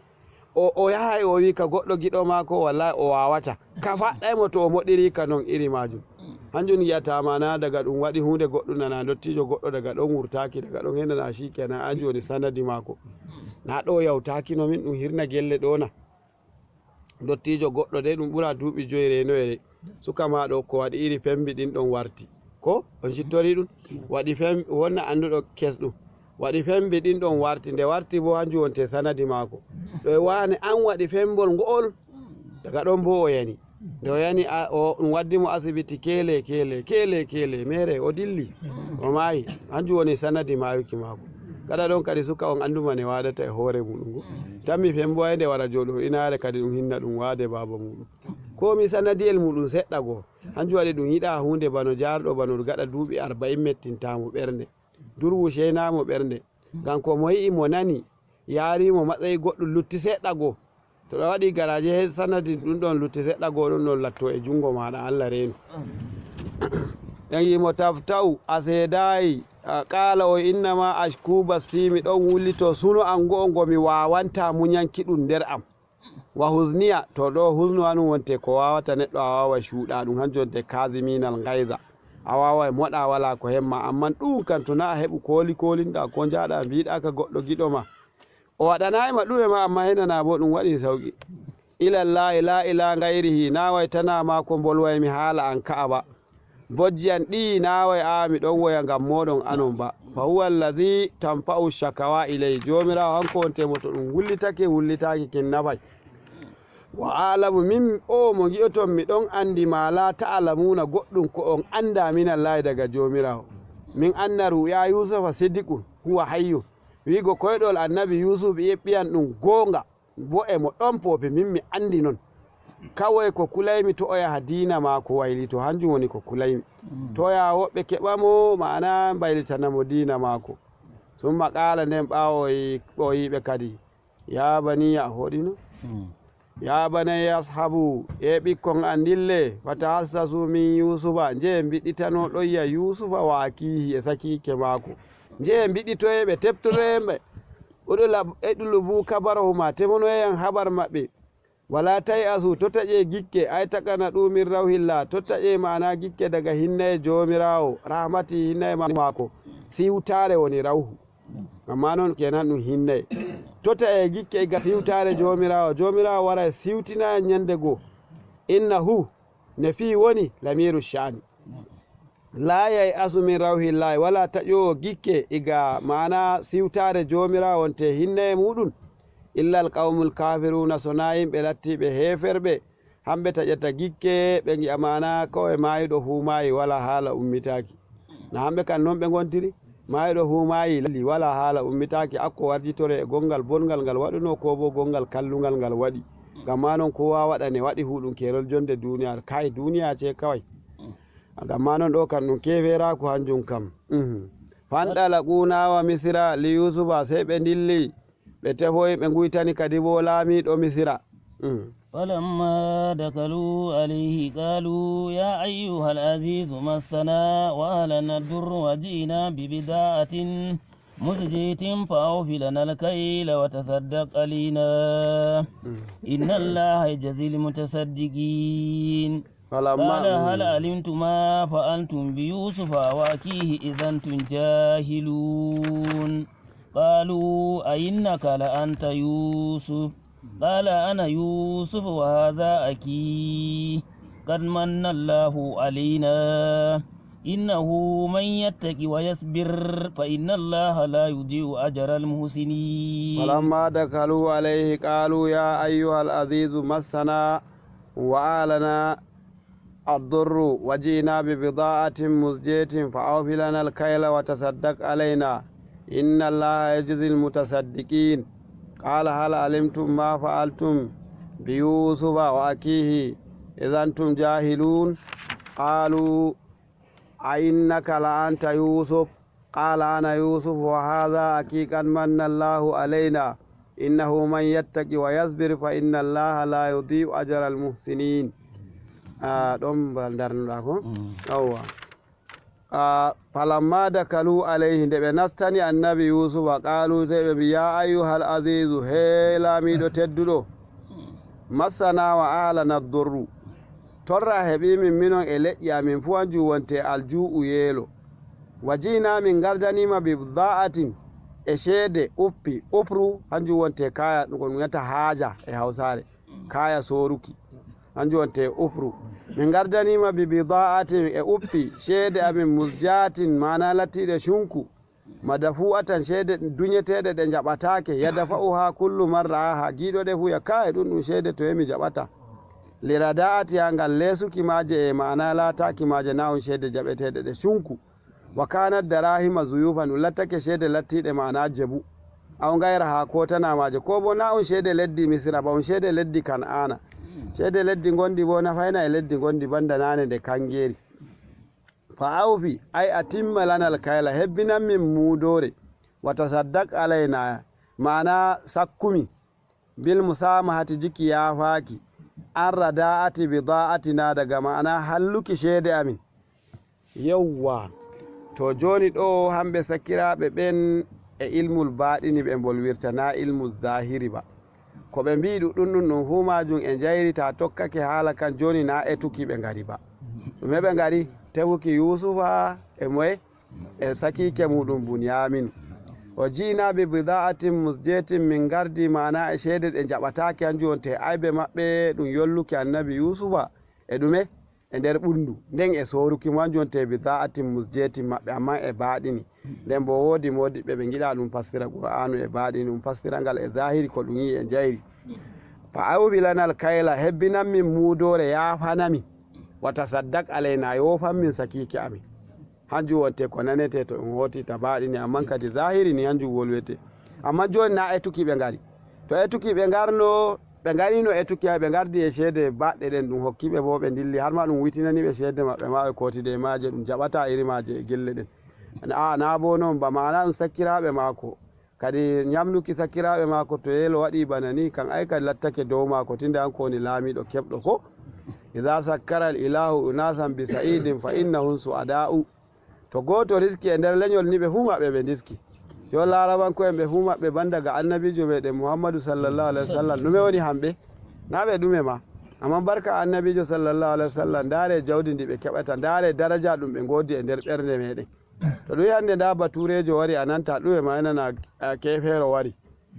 o, o yahay o wi'i ka goɗɗo giɗo maako, wallahi o waawataa. Ka faɗɗay mo to o moɗiri ka non iri maajum. Hanjum ngi'ataa maanaa daga ɗum waɗi huunde goɗɗum nana ndottiijo goɗɗo daga ɗon wurtaaki, daga ɗon he nana shi kenan hanjum woni sanadi maako. Naa ɗo yawtaaki no min ɗum hirna gelle ɗo na. Ndottiijo goɗɗo dey ɗum ɓura duuɓi joyi reenoyere. Suka maa ɗo ko waɗi iri fembi ɗin ɗon warti. Ko on cittori ɗum? Waɗi fem-, wonna annduɗo kesɗum. Waɗi fembi ɗin ɗon warti. Nde warti bo hanjum wonte sanadi maako. Ɗo e waane an waɗi fembol ngo'ol. Daga ɗon bo o yani. Nde o yani a-, o, ɗum waddi mo asibiti keele, keele, keele, keele, mere o dilli. O maayi. Hanjum woni sanadi maayuki maako. Gaɗa ɗon kadi suka on annduma ne waadata e hoore muɗum ngu. Tammi femboyde wara jooɗo inaare kadi ɗum hinna ɗum waade baaba muɗum. Ko mi sanadiyel muɗum seɗɗa goo. Hanjum waɗi ɗum yiɗa huunde bano jaarɗo bano gaɗa duuɓi arba'in mettinta mo ɓernde. Durwu ceyna mo ɓernde. Ngam ko mo yi'i mo nani, yaari mo matsayi goɗɗum lutti seɗɗa goo. To ɗa waɗi garaaje he sanadi ɗum ɗon lutti seɗɗa goo ɗum ɗon latto e junngo maaɗa Allah reenu. Ɓe ngi mo taftau a seedaayi, a qaala o innama ashku bassi mi ɗon wullito suno an ngo'o ngo mi waawanta muñanki ɗum nder am. Wa husniya, to ɗo husnu hanum wonte ko waawata neɗɗo a waaway cuuɗa ɗum, hanjum wonte kaziminal ngayza. A waaway moɗa walaa ko hemma, amman ɗum kan to na a heɓu kooli koolinɗa ko njaaɗa mbiɗa ka goɗɗo giɗo ma. O waɗanayi ma ɗume ma, amma henana bo ɗum waɗi sawqi. Ilallahi la ila ngayrihi, na way tana maako mbolway mi haala an ka'a ba. Bojji an ɗi na way a mi ɗon woya ngam moɗon anon ba. Fa huwa alladhi tanfa'u shakawa ilayhi. Joomiraawo hanko wonte mo to ɗum wullitake, wullitaaki kin nafay. Wa a'lamu min o mo ngi'oton mi ɗon andi ma la ta'lamuna goɗɗum ko on anda minallahi daga Joomiraawo. Min anna ru'ya Yusufa sidiqun huwa hayyun. Wi'go koyɗol annabi Yusuf ɓiyan ɗum goonga. Bo e mo ɗon poofi, min mi anndi non. Kaway ko kulaymi to o yaha diina maako waylito, hanjum woni ko kulaymi. To o yaha woɓɓe keɓa mo, ma'ana mbaylitana mo diina maako. Summa qaala, nden ɓaawo o yi-, o yiɓe kadi, ya baniya, a hoɗino? Ya banayya ashabu, e ɓikkon an ndille, fatahassasu min Yusufa, nje mbiɗitano ɗoyya Yusufa wa akiihi e sakiike maako. Nje mbiɗitoye ɓe, teptotoye ɓe. Udlub-, udlubu kabarahuma, temonoye yan habar maɓɓe. Wala tay'asu, to taƴe gikke, ay taqnatu min rawhillah, to taƴe ma'ana gikke daga hinnaye Joomiraawo, rahmati hinnaye ma-, maako. Siwtaare woni rawhu. Amma non kenan ɗum hinnaye. To taƴe gikke iga siwtaare Joomiraawo, Joomiraawo waray siwtina nyande goo. Innahu, ne fii woni lamiiru sha'ni. La yay'asu min rawhillahi, wala taƴoowo gikke iga ma'ana siwtaare Joomiraawo wonte hinnaye muɗum, illa alqawmul kafiruna, so na yimɓe lattiiɓe heeferɓe, hamɓe taƴata gikke, ɓe ngi'a ma'ana kawai maayuɗo fuu maayi, wala haala ummitaaki. Na hamɓe kan non ɓe ngontiri? Maayuɗo fuu maayi, lalli, wala haala ummitaaki, akko warjitore e gongal bongal ngal waɗuno, ko bo gongal kallungal ngal waɗi. Ngam ma non kowa waɗa ne waɗi fuu ɗum keerol jonde duuniyaaru. Kai, duuniya ce kawai. Ngam ma non ɗo kam ɗum keeferaaku hanjum kam. Mhm. Fanɗalaqu nahwa Misira li Yusufa, sey ɓe ndilli, ɓe tefoyi, ɓe nguytani kadi bo laamiiɗo Misira. Mhm. فلما دخلوا عليه قالوا يا أيها العزيز مسنا وأهلنا الضر وجئنا ببضاعة مزجاة فأوف لنا الكيل وتصدق علينا إن الله يجزي المتصدقين. قال هل علمتم ما فعلتم بيوسف وأخيه إذ أنتم جاهلون. قالوا أئنك لأنت يوسف. قال أنا يوسف وهذا أخي. قد من الله علينا. إنه من يتق ويصبر فإن الله لا يضيع أجر المحسنين. فلما دخلوا عليه قالوا يا أيها العزيز مسنا وأهلنا الضر وجئنا ببضاعة مزجاة فأوف لنا الكيل وتصدق علينا إن الله يجزي المتصدقين. قال هل علمتم ما فعلتم بيوسف وأخيه إذ أنتم جاهلون. قالوا أئنك لأنت يوسف. قال أنا يوسف وهذا أخي قد من الله علينا إنه من يتق ويصبر فإن الله لا يضيع أجر المحسنين. Ah, ɗon mbal darnuɗaa ko? Mm. Yawwa. Ah, falamma dakalu alayhi, nde ɓe nastani annabi Yusufa, qaalu, sey ɓe mbi, ya ayyuhal azizu, he laamiiɗo tedduɗo, massana wa ahlana dorru, torra heɓi min, minon e leƴƴi amin fuu, hanjum wonte aljuu'u yeelo. Wa ji'na, min ngardaniima bi bida'atin, e ceede uppi, upru, hanjum wonte kaya, ɗum ko ɗum wiyata haaja e Hawsaare, kaya sooruki, hanjum wonte upru. Min ngardaniima bi bida'atin, e uppi, ceede amin, muzjatin, maana lattiiɗe cunku, madafu'atan, ceede duñeteeɗe ɗe njaɓataake, yadafa'uha kullu man ra'aha, giiɗo ɗe fuu ya kaaye ɗum ɗum ceede to yemi jaɓata. Li rada'atiha, ngal leesuki maaje e maana laataaki maaje na on ceede jaɓeteeɗe ɗe cunku. Wa kanat darahima zuyufan, ɗum lattake ceede lattiiɗe maana jebu. Aw gayraha, ko tana maaje, ko bo na on ceede leddi Misira ba, on ceede leddi Kan'aana. Ceede leddi ngondi bo nafayna e leddi ngondi banda naane nde kangeeri. Fa awfi, ay atimma lanal kayla, hebbinan min muudoore, wa tasaddaq alayna, maana sakkumi, bil musamahati, jiki yaafaaki, an rada'ati bida'atina, daga maana halluki ceede amin. Yawwa. To jooni ɗo, hamɓe sakiraaɓe ɓen e ilmul baaɗini ɓe mbolwirta, na ilmul zahiri ba. Ko ɓe mbi'i ɗuɗɗum ɗum, ɗum fuu maajum e njayri, ta tokkake haala kan jooni, na etuki ɓe ngari ba. Ɗume ɓe ngari? Tefuki Yuusufa e moye? E sakiike muuɗum Bunyaaminu. O ji'na bi bida'atin muzjatin, min ngardi maana e ceede ɗe njaɓataake, hanjum wonte aybe maɓɓe, ɗum yolluki annabi Yuusufa e ɗume? E nder ɓunndu nden e sooruki mo, hanjum wonte bida'atin muzjatin maɓɓe, ammaa e baaɗini. Nden bo woodi moodiɓɓe ɓe ngiɗa ɗum fassira Qur'aanu e baaɗini, ɗum fassira ngal e zahiri ko ɗum yi'i e njayri. Fa awfi lanal kayla, hebbinan min muudoore, yaafana min. Wa tasaddaq alayna, yoofan min sakiike amin. Hanjum wonte ko nanete to ɗum hooti ta baaɗini, ammaa kadi zahiri ni hanjum wolwete. Ammaa jooni na etuki ɓe ngari. To etuki ɓe ngarno, ɓe ngarino etuki, hay ɓe ngardi e ceede baɗɗe ɗen, ɗum hokki ɓe bo ɓe ndilli, har ma ɗum witinani ɓe ceede maɓɓe ma ɓe kootide e maaje, ɗum jaɓata iri maaje e gelle ɗen. A, na bo non ba, maana ɗum sakkiraaɓe maako. Kadi nyamnuki sakkiraaɓe maako to yeelo waɗi bana ni, kan ay kadi lattake dow maako, tinde an ko woni laamiiɗo keɓɗo ko. Iza sakkara al ilahu unasan bi sa'idin fa innahum su'ada'u. To gooto riski e nder leñol ni, ɓe fuu maɓɓe ɓe ndiski. Yo Laarabanko'en ɓe fuu maɓɓe, banda ga annabiijo meɗen Muhammadu sallallahu alaihi wasallam, ɗume woni hamɓe? Na ɓe ɗume ma. Ammaa barka annabiijo sallallahu alaihi wasallam, ndaare jawdi ndi ɓe keɓata, ndaare daraja ɗum ɓe ngoodi e nder ɓernde meɗen. To ɗum wi'i hande nda batuureejo wari, a nanta ɗume ma, a nana, a, keefeero wari.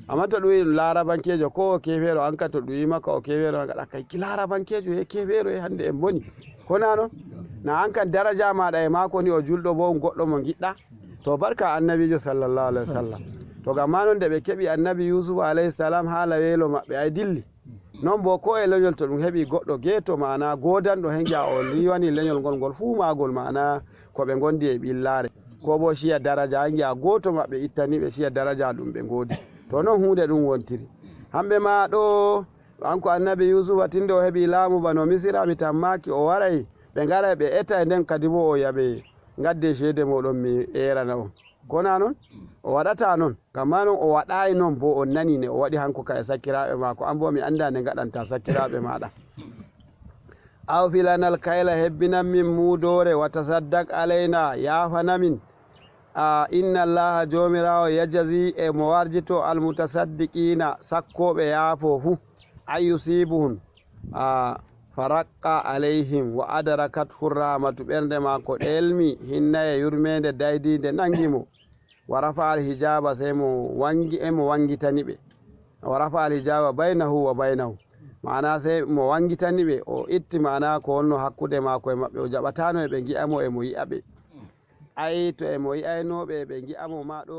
Ammaa to ɗum wi'i ɗum Laarabankeejo, ko o keefeero, an ka to ɗum wi'i maka o keefeero, an gaɗa kay ki Laarabankeejo, he keefeero, he hande en mboni. Ko na non? Na an kan daraja maaɗa e maako ni, o julɗo bo, on goɗɗo mo ngiɗɗa. To barka annabiijo sallallahu alaihi wasallam. To ngam ma non nde ɓe keɓi annabi Yuusuf alayhi salam, haala weelo maɓɓe ay dilli. Non bo ko e leñol to ɗum heɓi goɗɗo geeto, maana goodanɗo, he ngi'a o riiwani leñol ngol, ngol fuu maagol, maana ko ɓe ngondi e ɓillaare. Ko bo ciya daraja, he ngi'a gooto maɓɓe ittani ɓe ciya daraja ɗum ɓe ngoodi. To non huunde ɗum wontiri. Hamɓe ma ɗo, an ko annabi Yuusufa, tinde o heɓi laamu bano Misira, mi tammaaki o waray, ɓe ngaray ɓe eta e nden kadi bo o yaɓe, ngadde ceede mooɗon mi eerana on. Ko na non? O waɗata non. Kamma non o waɗaayi non bo, on nani ne o waɗi hanko ka e sakiraaɓe maako, an bo mi anndaa nde ngaɗanta sakiraaɓe maaɗa. Awfi lanal kayla, hebbinan min muudoore, wa tasaddaq alayna, yaafana min. A, inna Allaha, Joomiraawo, yajzi, e mo warjito, almutasaddiqiina, sakkooɓe yaafo fuu, an yusiibuhum, a, Faraqqa alayhim wa adarakat hurramatu, ɓernde maako ɗelmi, hinnaye yurmeende daydiinde nangi mo. Wa rafa al hijaba, sey mo wangi, e mo wangitani ɓe. Wa rafa al hijaba baynahu wa baynahu, maana sey mo wangitani ɓe, o itti maana ko wonno hakkunde maako e maɓɓe, o jaɓatano e ɓe ngi'a mo e mo yi'a ɓe. Ay to e mo yi'ayno ɓe, ɓe ngi'a mo ma ɗo.